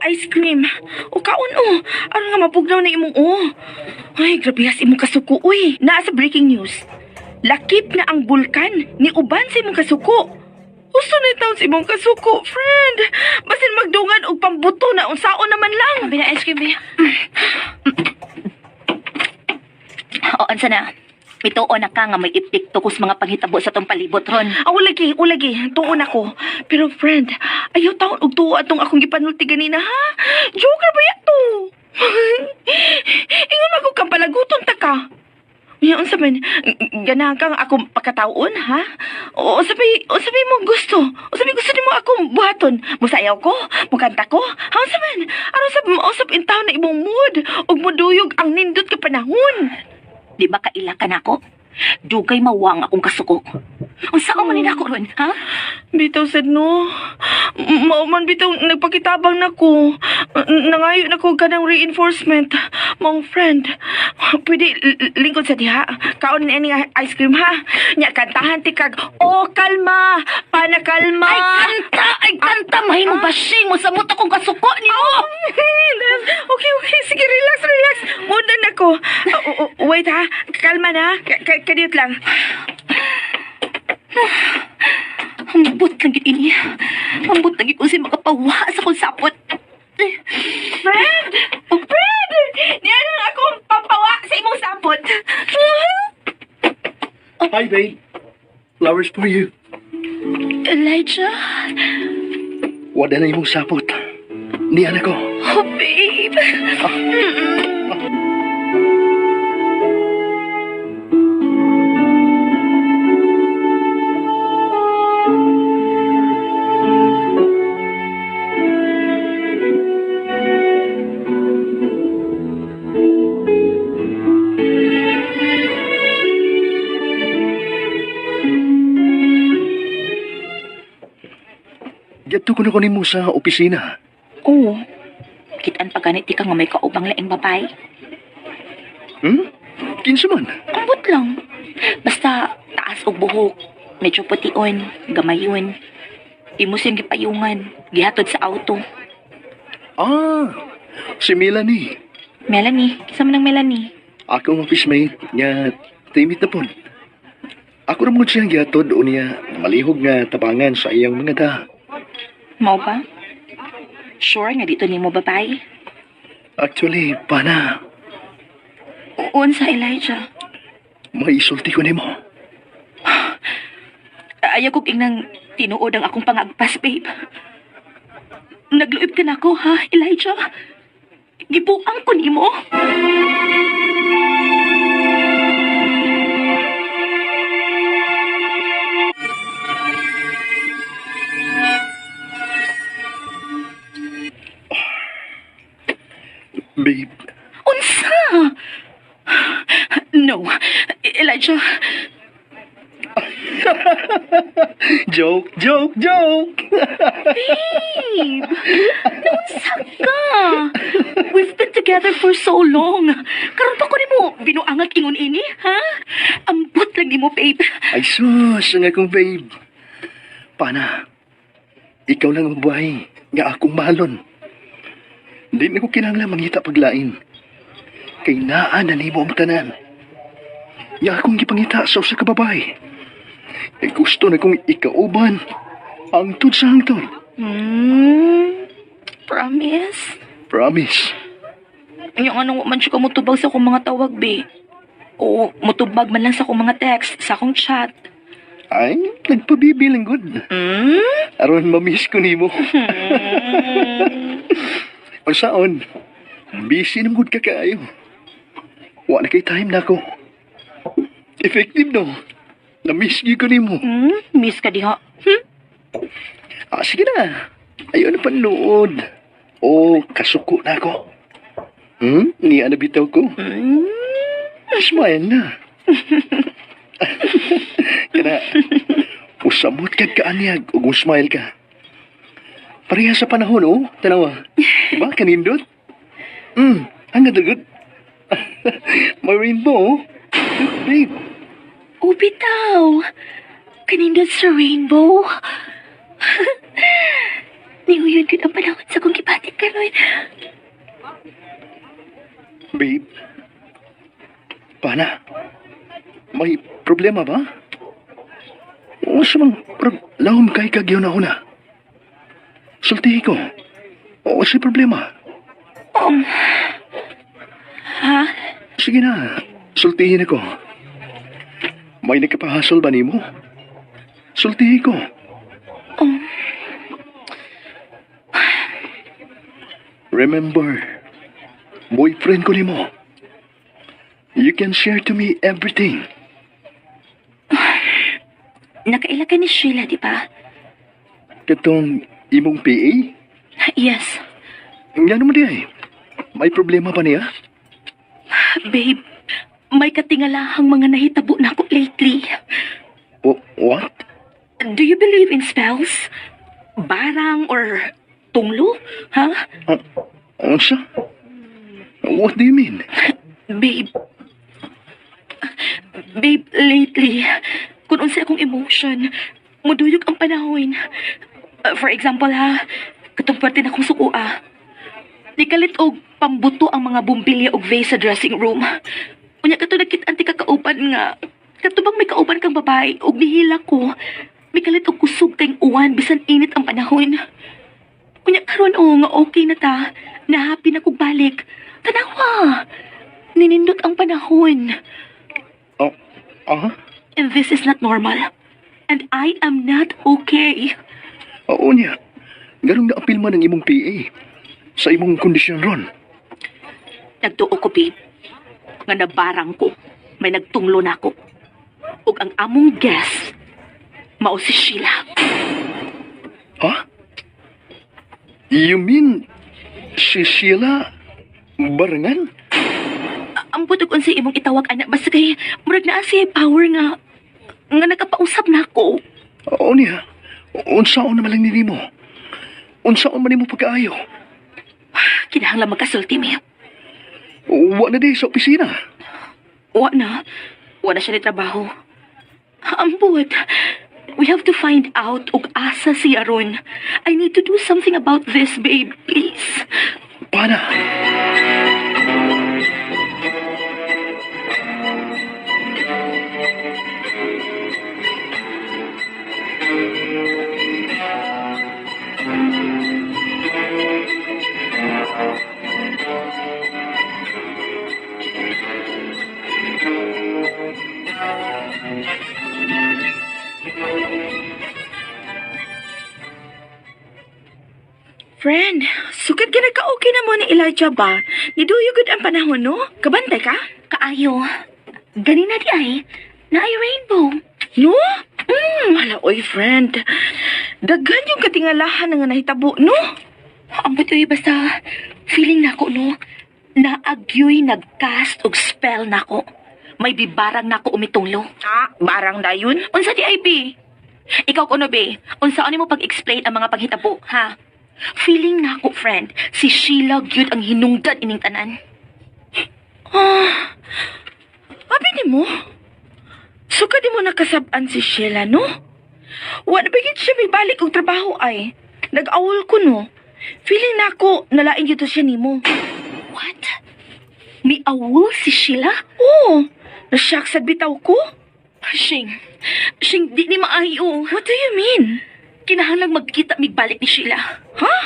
ice cream. O kaon oh. Aron nga mapugnaw na imong oh. Ay, grabe has imong kasuko uy. Naa sa breaking news. Lakip na ang bulkan ni uban sa imong kasuko. Uso na taon sa imong kasuko, friend. Basin magdungan og pambuto na unsaon naman lang. Abi na ice cream, be. O, unsa na? Mituo na ka nga may epekto kus mga panghitabo sa tong palibot ron. Ah, ulagi, ulagi. Tuon ako. Pero friend, ayaw taon og tuo atong akong gipanulti ganina, ha? Joker ba to? Ingon ako kang palaguton ta ka. Unya, unsa man, ganahan kang akong pagkataon, ha? O, unsa may mo gusto? Unsa may gusto nimo akong buhaton? Musayaw ko? Mukanta ko? Ha, unsa man? Aron sa mausap in taon na imong mood ug muduyog ang nindot ka panahon. Di ba kaila ka nako? Dugay mawang akong kasuko. Unsa man ni nako ron, ha? Bitaw sad no. Mao man bitaw nagpakitabang nako. Nangayo nako kanang reinforcement. Mong friend, pwede lingkod sa diha. Kaon ni nga ice cream ha. Nya kantahan ti kag oh kalma, panakalma. Ay kanta, ay kanta mahimo bashing mo samot akong kasuko nimo. Okay, okay. Sige, relax, relax. Muna na ko. Oh, oh, wait ha. Kalma na. Kadiyot lang. Ambot lang gid ini. Ambot lang gid kung si makapawa sa akong sapot. Friend! Friend! Niya lang akong pampawa sa imong sapot. Hi, babe. Flowers for you. Elijah? Wala na imong sapot. Niya na ko. Oh, babe. Gadto ko na ko nimo sa opisina. Oo. Kitaan pa ganit di ka nga may kaubang laing babae. Kinsa man? Ambot lang. Basta taas og buhok, medyo pution, gamayon. Imo siyang gipayungan, gihatod sa auto. Ah, si Melanie. Melanie, kinsa man ang Melanie? Ako ang office mate nga timit na pon. Ako ra mo siyang gihatod unya malihog nga tabangan sa iyang mga ta. Mao ba? Sure nga dito nimo babae? Actually, pana, Unsa Elijah? may isulti ko nimo. Ayaw kog ingnang tinuod ang akong pangagpas, babe. Nagluib ka na ako, ha, Elijah? Gibuang ko nimo. Babe, Unsa? No, Elijah. joke, joke, joke. Babe, naunsa ka? We've been together for so long. Karon pa ko nimo binuangag ingon ini, ha? Ambot lang nimo, babe. Ay sus, ang akong babe. Pana, ikaw lang ang buhay nga akong mahalon. Di na ko kinahanglan mangita paglain. Kay naa na nimo ang tanan. Ya akong gipangita sa usa ka babae. Kay gusto na kong ikauban hangtod sa hangtod. Promise? Promise. Yung anong man siya ka mutubag sa akong mga tawag, be. O mutubag man lang sa akong mga text, sa akong chat. Ay, nagpabibilang good. Aron ma-miss ko nimo. Unsaon? Busy na gud ka kaayo. Wa na kay time nako. Effective no. Na-miss gyud ko nimo. Miss ka diha. Ah, sige na. Ayaw na panlood. O, kasuko na ako. Niya na bitaw ko. Smile na. Kana, usamot kag kaanyag ug smile ka. Pareha sa panahon, oh. Tanawa. Diba, kanindot? Ang ganda good. May rainbow, oh. Look, babe. O, bitaw. Kanindot sa rainbow. Niuyon gud ang panahon sa kong gibatik karon. Babe. Pana? May problema ba? O sa mang lahom kay kagyaw na una. Sultihi ko. O si problema. Ha? Sige na, sultihin ako. May nagkapahasol ba nimo? Sultihi ko. Remember, boyfriend ko nimo. You can share to me everything. Nakaila ka ni Sheila, di ba? Katong imong PA? Yes. Nga naman di ay. May problema ba niya? Babe, may katingalahang mga nahitabo na ako lately. What? Do you believe in spells? Barang or tunglo? Ha? Unsa? What do you mean? Babe. Babe, lately, kung unsa akong emotion, muduyog ang panahon. For example ha, katong parte na kong sukua. Nikalit og pambuto ang mga bumbilya og vase sa dressing room. Unya kato nakit-an ti kakauban nga kato bang may kauban kang babae og nihila ko. Mikalit og kusog kayong uwan bisan init ang panahon. Unya karon o nga okay na ta, na happy na kog balik. Tanawa. Ninindot ang panahon. Oh, aha? And this is not normal. And I am not okay. Oo niya. Ganong naapil man ang imong PA sa imong kondisyon ron. Nagtuo ko, babe, nga nabarang ko. May nagtunglo na ako. Ug ang among guest, mao si Sheila. Ha? You mean si Sheila Barangan? Ambot og unsay imong itawag ana basta kay murag naa siya power nga nga nakapausap na ako. Oo niya. Unsaon naman lang nimo? Unsaon man nimo pagkaayo? Kinahanglan magkasulti mi. Wa na di sa opisina. Wa na. Wa na siya ni trabaho. Ambot. We have to find out og asa siya ron. I need to do something about this, babe. Please. Pana. Friend, sukad ka nagka-okay na mo ni Elijah ba? Niduyo gud ang panahon, no? Kabantay ka? Kaayo. Ganina di ay, naay rainbow. No? Hala, oy, friend. Daghan yung katingalahan nga nahitabo, no? Ambot uy, basta feeling nako no, naagyoy nagcast og spell nako. May bibarang nako umitunglo. Ah, barang dayon? Unsa di ay be? Ikaw kuno be, unsa ani mo pag-explain ang mga panghitabo, ha? Feeling nako, friend, si Sheila gyud ang hinungdan ining tanan. Ah, abi ni mo? Suka di mo nakasab-an si Sheila, no? Wa na ba gyud siya may balik og trabaho ay. Nag-awol ko, no? Feeling nako nalain dito siya nimo. What? Miawol si Sheila? Oo, nasyak sa bitaw ko. Shing, Shing, di ni maayo. What do you mean? Kinahanglang magkita migbalik ni Sheila. Ha?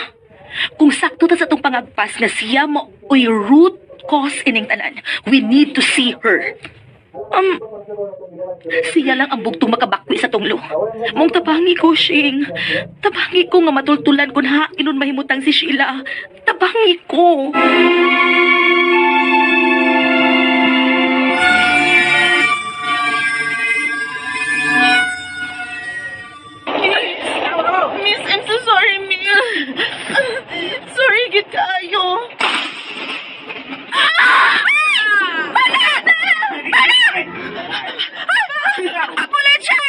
Kung sakto ta sa atong pangagpas nga siya mo uy root cause ining tanan. We need to see her. Siya lang ang bugtong makabakwi sa tunglo. Mong tabangi ko, Shing. Tabangi ko nga matultulan kung hainon mahimutang si Sheila. Tabangi ko. Miss, I'm so sorry, Miss. Sorry, gid kaayo. Ambulansya!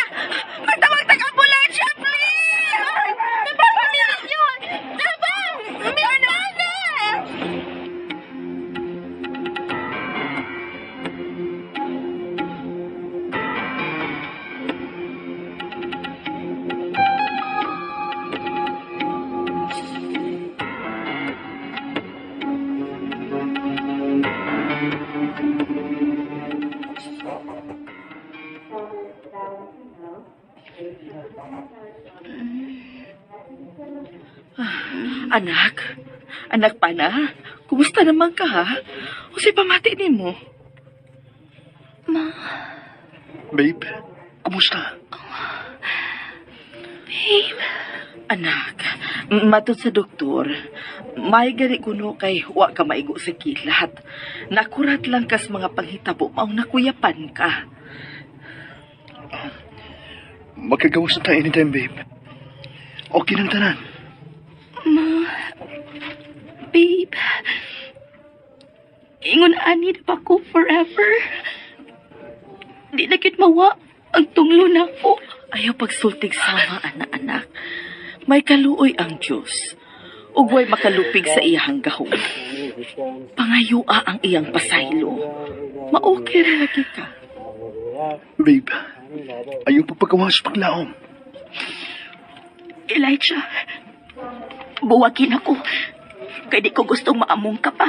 Magtawag tag ambulansya, please! Tabang, Miss yun! Tabang! Miss Nana! Anak, anak pa na, kumusta naman ka ha? Unsay pamati nimo? Ma, Babe, kumusta? babe. Anak, matod sa doktor, may gani kuno kay wa ka maigo sa kilat. Nakurat lang kas mga panghitabo maong nakuyapan ka. Magkagawas na tayo anytime, babe. Okay ng tanan. Ma, babe. Ingon ani na pa ko forever. Di na gid mawa ang tunglo na ko. Ayaw pagsultig sama, anak-anak. May kaluoy ang Diyos. Ugway makalupig sa iyang gahom. Pangayua ang iyang pasaylo. Maokay ra lagi ka. Babe, ayaw pagpagawas paglaom. Elijah, buwagin ako. Kay di ko gustong maamong ka pa.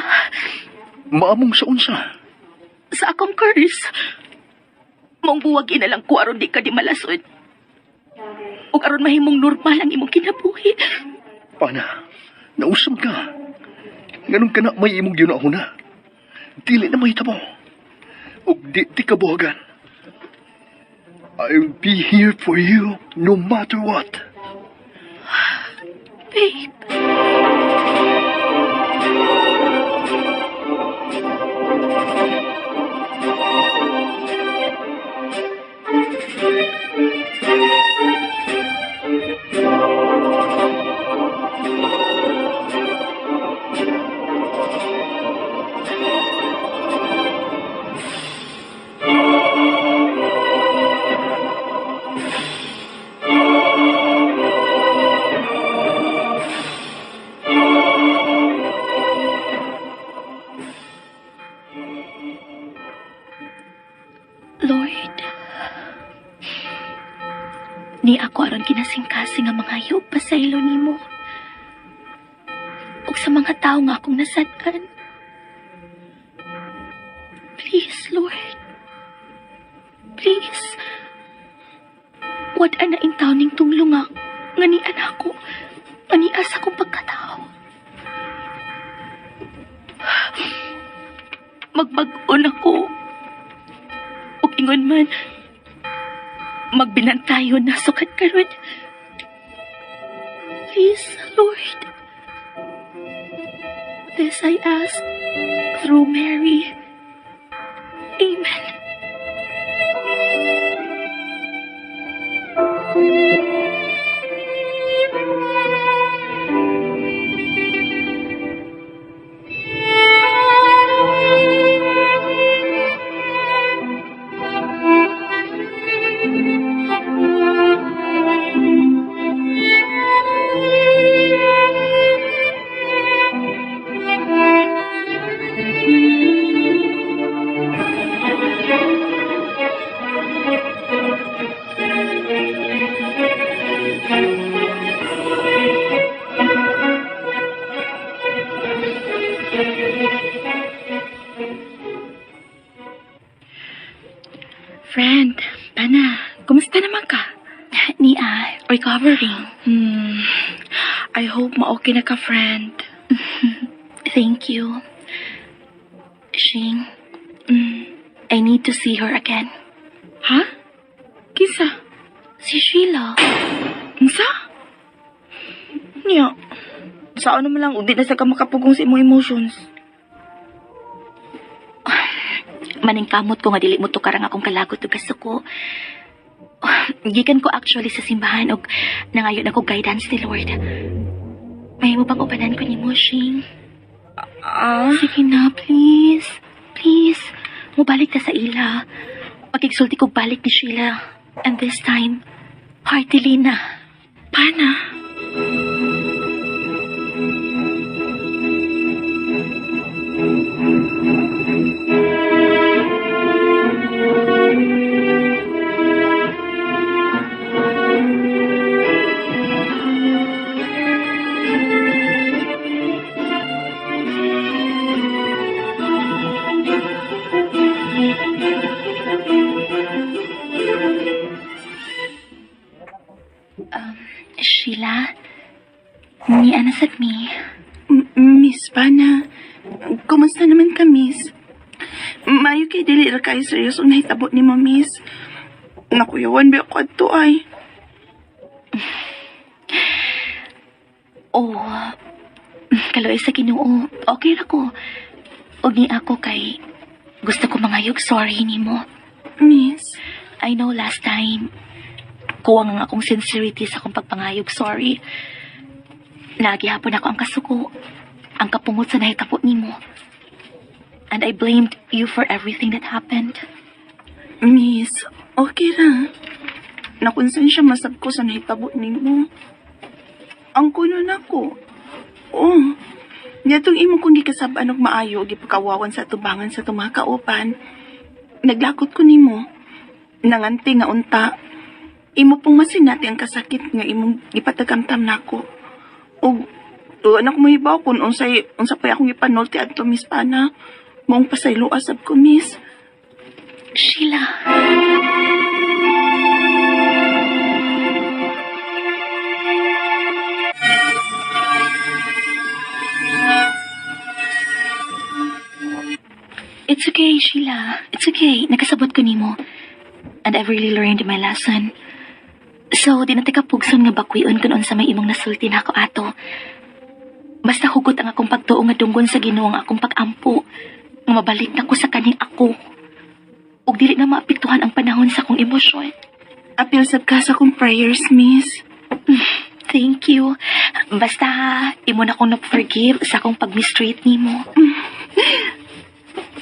Maamong sa unsa. Sa akong curse. Mong buwagin na lang ko aron di ka di malasod. Ug aron mahimong normal ang imong kinabuhi. Pana, nausap ka. Ganun ka na may imong yun ako na. Dili na mahitabo. Ug di ti kabuhagan. I'll be here for you no matter what. Babe. Lord, ni ako aron kinasingkasing nga mga yug pasaylo nimo. Ug sa mga tawo nga akong nasad-an. Please, Lord. Please. Wad-an na intaw ning tunglo nga nga ni anak ko, nga ni asa kong pagkatao. Magbag-on ako. Ug ingon man, magbinantayon na sukat karon. Please, Lord. This I ask through Mary. Amen. Friend, Pana, kumusta naman ka? Nia, recovering. I hope ma-okay na ka, friend. Thank you. Shing, I need to see her again. Ha? Kinsa? Si Sheila. Unsa? Niya, saan naman lang, ug di na sa ka makapugong sa imong emotions. Maningkamot ko nga dili mo tukarang akong kalagot ug kasuko. Gikan ko actually sa simbahan og nangayon ako guidance ni Lord. May mo bang upanan ko nimo, Shing? Ah? Sige na, please. Please. Mubalik ta sa ila. Pagigsulti ko balik ni Sheila. And this time, heartily na. Pana? Sheila, ni anasat mi. Miss Pana, kumusta naman ka, miss? Mayo kay dili ra kayo seryoso nahitabo nimo, miss. Nakuyawan ba ako adto ay? Oh, kaloy sa Ginoo. Okay ra ko. Og ni ako kay gusto ko mangayog sorry nimo. Miss, I know last time kuwang ang akong sincerity sa akong pagpangayog sorry. Nagihapon ako ang kasuko, ang kapungot sa nahitabo nimo. And I blamed you for everything that happened. Miss, okay ra. Nakonsensya masab ko sa nahitabo nimo. Ang kuno nako. Oh, niadtong imo kong gikasab-an og maayo gipakawawan sa tubangan sa atong mga kauban. Naglakot ko nimo. Nanganti nga unta. Imo pong masinati ang kasakit nga imong gipatagamtam nako. Og tuwa na ko mahibaw kung unsay unsa pa akong gipanulti adto, Miss Pana. Maong pasayloa sab ko, miss. Sheila. It's okay, Sheila. It's okay. Nakasabot ko nimo. And I've really learned my lesson. So, di na tika pugson nga bakwion kun unsa may imong nasulti nako ato. Basta hugot ang akong pagtuo nga dunggon sa Ginoo ang akong pag-ampo. Nga mabalik na ko sa kaning ako. Ug dili na maapektuhan ang panahon sa akong emosyon. Apil sab ka sa akong prayers, miss. Thank you. Basta ha, imo na akong na-forgive sa akong pag-mistreat nimo.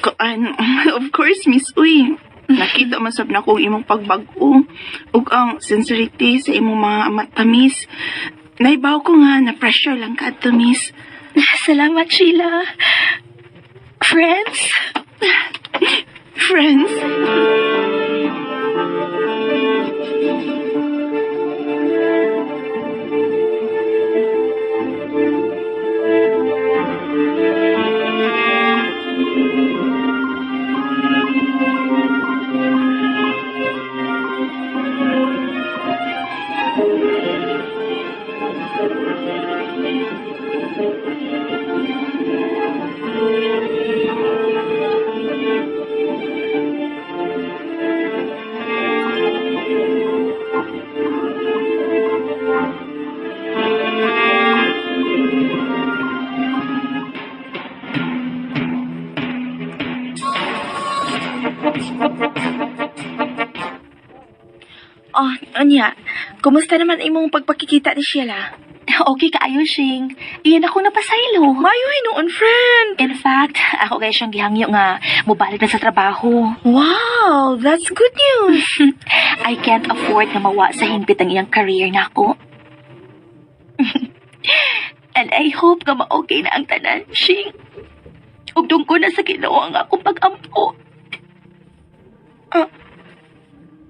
Kuan, of course, Miss Uy. Nakita man sab nako ang imong pagbag-o ug ang sincerity sa imong mga mata, miss. Naibaw ko nga na pressure lang ka adto, miss. Salamat, Sheila. Friends? Friends. Oh, unya, kumusta naman imong pagpakikita ni Sheila? Okay kaayo, Shing. Iyan ako napasaylo. Mayo hinuon, friend. In fact, ako kay siyang gihangyo nga mobalik na sa trabaho. Wow, that's good news. I can't afford na mawa sa hingpit ang iyang career nako. And I hope nga ma-okay na ang tanan, Shing. Ug ko na sa Ginoo ang akong pag-ampo.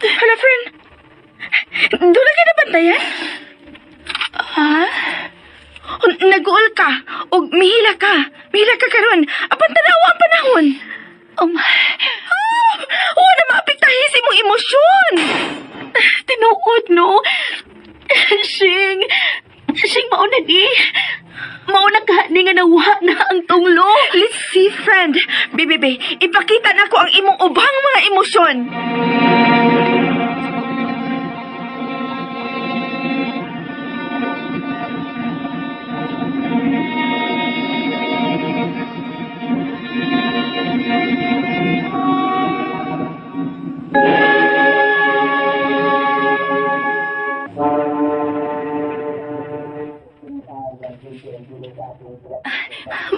Hala, friend. Doon na ka nabantayan? Ha? Nag-uol ka. O mihila ka. Mihila ka karon. Apan tanawa ang panahon. Ah, wala na maapektahin sa imong emosyon. Boyfriend, bebe, ipakita na ko ang imong ubang mga emosyon.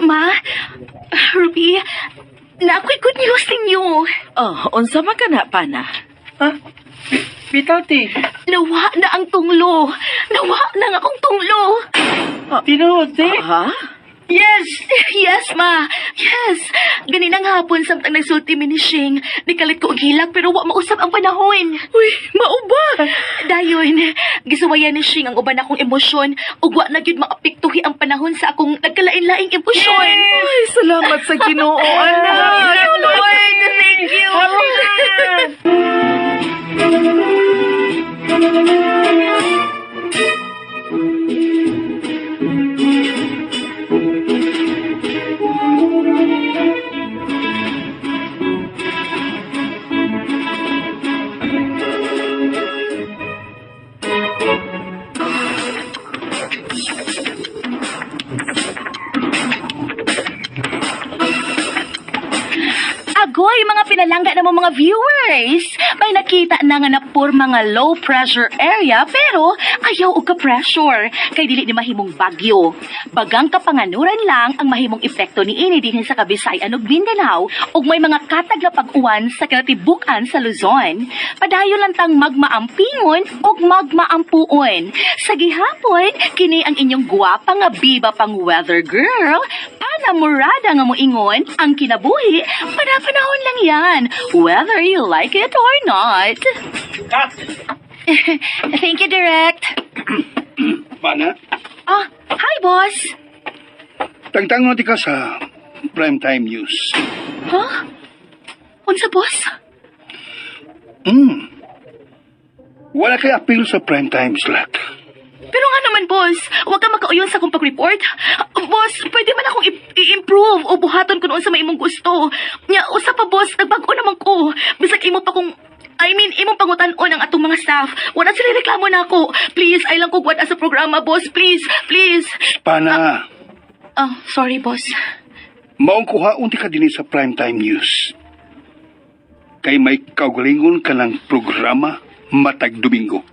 Ma, Ruby, na ako'y good news ninyo. Oh, unsa man ka na, Pana? Ha? Bitaw, te. Nawa na ang tunglo. Nawa na ang akong tunglo. Tinuod, te. Ha? Yes! Yes, ma. Yes. Ganinang hapon samtang nagsulti mi ni Shing. Nikalit ko og hilak pero wa mausap ang panahon. Uy, mauba. Dayon, gisuwayan ni Shing ang uban akong emosyon ug wa na gyud maapektuhi ang panahon sa akong nagkalain-laing emosyon. Ay, salamat sa Ginoo, anak. Lord, thank you. Agoy, mga pinalangga na mo mga viewers! May nakita na nga na pur mga low pressure area pero ayaw og ka-pressure kay dili ni mahimong bagyo. Bagang kapanganuran lang ang mahimong epekto niini dinhi sa Kabisayan ug Mindanao ug may mga katag na pag-uwan sa kinatibukan sa Luzon. Padayon lang tang magmaampingon ug magmaampuon. Sa gihapon, kini ang inyong gwapa nga biba pang weather girl, Pana Murada nga moingon ang kinabuhi, panapanahon lang yan, whether you like it or not. Cut! Thank you, Direct. Pana, Ah, hi, boss. tangtang ka sa primetime news. Huh? Unsa, boss? Wala kay appeal sa primetime slot. Pero nga naman, boss, huwag ka makauyon sa akong pag-report. Boss, pwede man akong i-improve o buhaton kung unsa may imong gusto. Nya, usa pa, boss, nagbago naman ko. Bisag imo pa kung I mean, imong pangutan-on ang atong mga staff. Wala sila reklamo na ako. Please, ay lang ko gwad sa programa, boss. Please, please. Pana, Oh, sorry, boss. maong kuhaon ti ka dinhi sa primetime news. Kay may kaugalingon ka ng programa matag Domingo.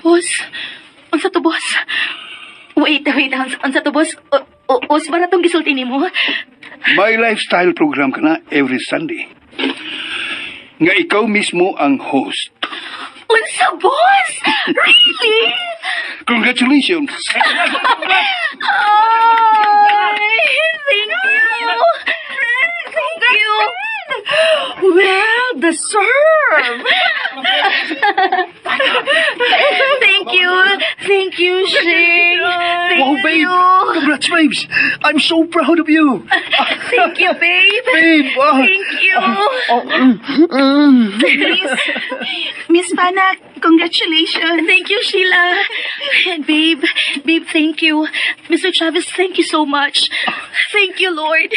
Boss, unsa to, boss? Wait, wait, unsa to, boss? O, os ba na tong gisulti nimo? May lifestyle program ka na every Sunday. Nga ikaw mismo ang host. Unsa, boss? Really? Congratulations! Ay, thank you. Thank you. Well deserved. Thank you. Thank you, Shing. Thank Wow, babe! you. Congrats, babes! I'm so proud of you! Thank you, babe. Babe! ah. Thank you. Miss Pana, congratulations. Thank you, Sheila. And babe, babe, thank you. Mr. Chavez, thank you so much. Thank you, Lord.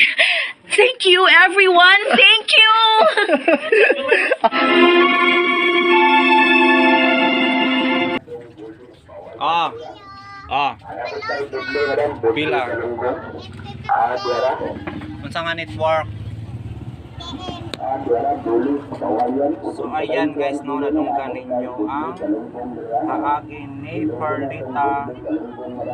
Thank you, everyone. Thank you. Ah. Ah. Pila. Unsa nga network? So ayan guys, no, nadunggan ninyo ang kaagi ni Perlita.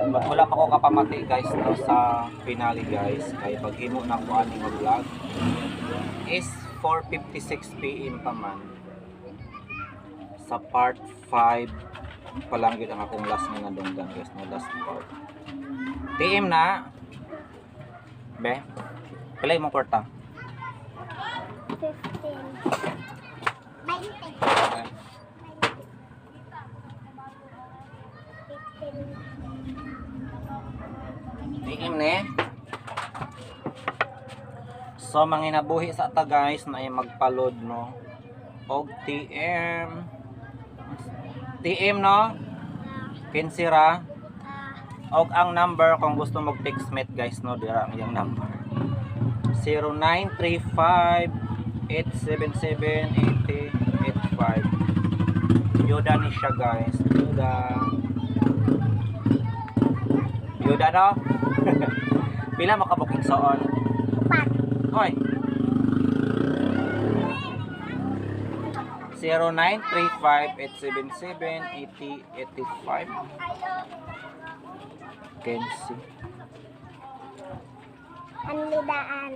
But wala pa ko kapamati guys no sa finale guys. Kay paghimo na ko ani nga vlog is 4:56 PM pa man. Sa part 5 pa lang yun ang akong last nga nadunggan guys, no, last part. TM na. Be. Pila imong kwarta? 15. TM ne. So manginabuhi sa ta guys na ay magpalod no. Og TM. TM no. 15 ra. Og ang number kung gusto mag text mate guys no, dira ang iyang number. 0935 877 8085. Yoda ni siya guys. Yoda. Yoda no? Pila makabuking soon? Upat. Hoy. 0935-877-8085. Kenzie. Anlidaan.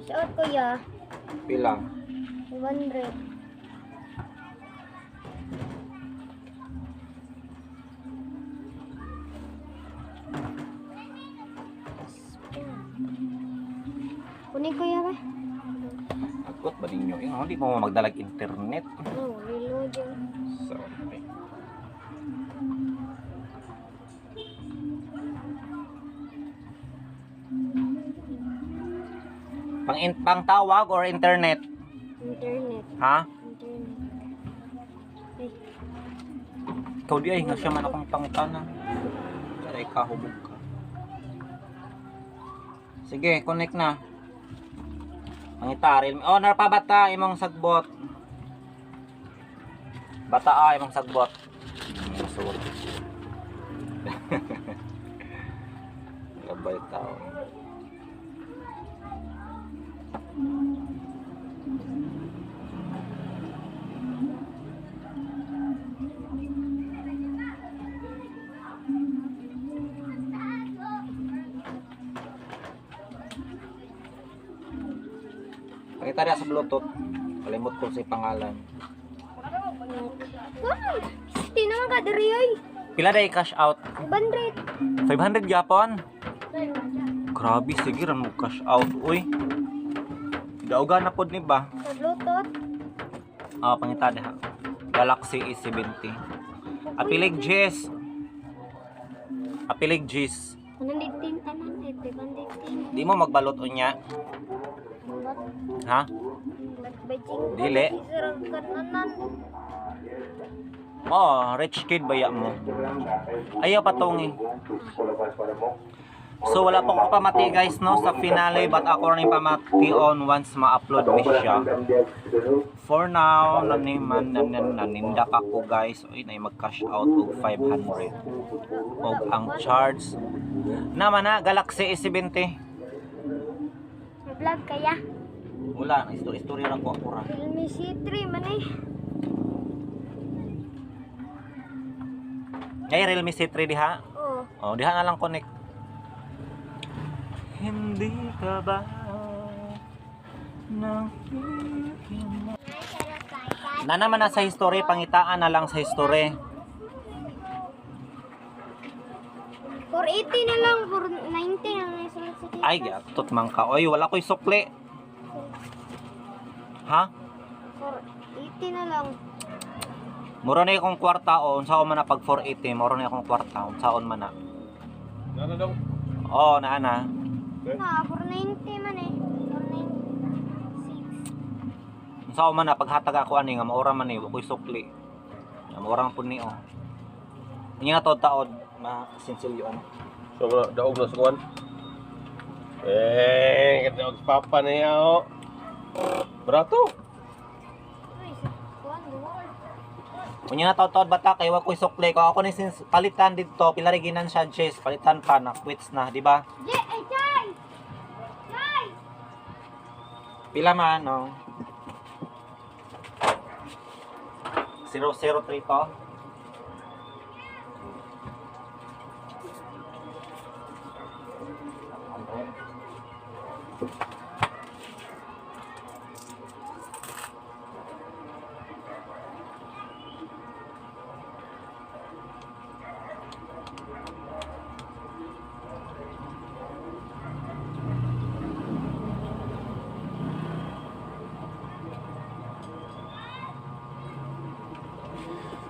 Suot kuya, Pila? 100. Kunin kuya ba? Agot ba ninyo? Eh, hindi mo magdalag internet. Oh, reload yun. Sorry. Pang, in, pang tawag or internet? Internet. Ha? Internet. Ay, Ikaw di ay, nga siya man akong pangitana. Aray ka, hubog ka. Sige, connect na. Pangita, real. Oh, narpa bata, imong sagbot. Bata ah, imong sagbot. Sorry. Labay tao. Pakita niya sa Bluetooth. Kalimot ko sa pangalan. Wow! 60 naman ka diri oy. Pila day cash out? 500. 500 gyapon. Grabe, sige ran mo cash out uy. Dauga na pod ni ba? Sa Bluetooth. Ah, pangita diha. Galaxy A70. Apilig Jess. Apilig Jess. 110 tanan eh, 510. Di mo magbalot unya. Ha? Beijing. Dili. Sarang kananan. Oh, rich kid baya mo. Ayaw patong eh. So wala pa ko pamati guys no sa finale, but ako rin pamati on once ma-upload ni siya. For now, naniman nanindak ako guys. Uy, na mag-cash out og 500. Og ang charge naman na Galaxy S70. Vlog kaya. Wala, istorya ra ko ako ra. Realme C3 man eh. Ngay Realme C3 diha. Oh. Oh, diha na lang connect. Hindi ka ba nang Na naman na sa history, pangitaan na lang sa history. 480 na lang, 490 na lang yung sa Ay, gatot man ka. Oy, wala ko'y sukli. Ha? 480 na lang. Mura na akong kwarta o unsaon man na pag 480, mura na akong kwarta unsaon man na. Nana daw. Oo, naa na. Na, 490 man eh. 496. Unsaon man na paghatag ako ani nga maura man ni wa ko'y sukli. Nga maura man pud ni oh. Unya na taod taod masinsilyo ano. So, wala, daog na sa kuwan. Eh, kadaog sa papa na niya, oh. Barato. Uy, sa kuwan, duwa. Unya na taod taod bata kay wa ko'y sukli. Kung ako ni sins palitan didto, pila rin ginan siya Jess, palitan pa na quits na, di ba? Ye, ay, Jai! Jai! Pila man no. 003 to.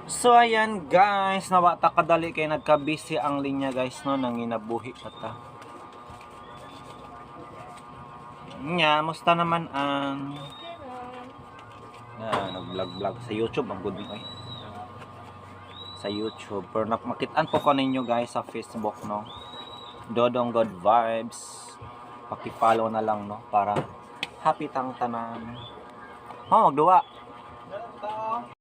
So ayan guys, nawa ta kadali kay nagka-busy ang linya guys no, nanginabuhi pa ta. Nya, musta naman ang na nag-vlog-vlog sa YouTube ang good mo eh. Sa YouTube pero makitaan po ko ninyo guys sa Facebook no. Dodong Good Vibes. Paki-follow na lang no para happy tang tanan. Oh, magduwa.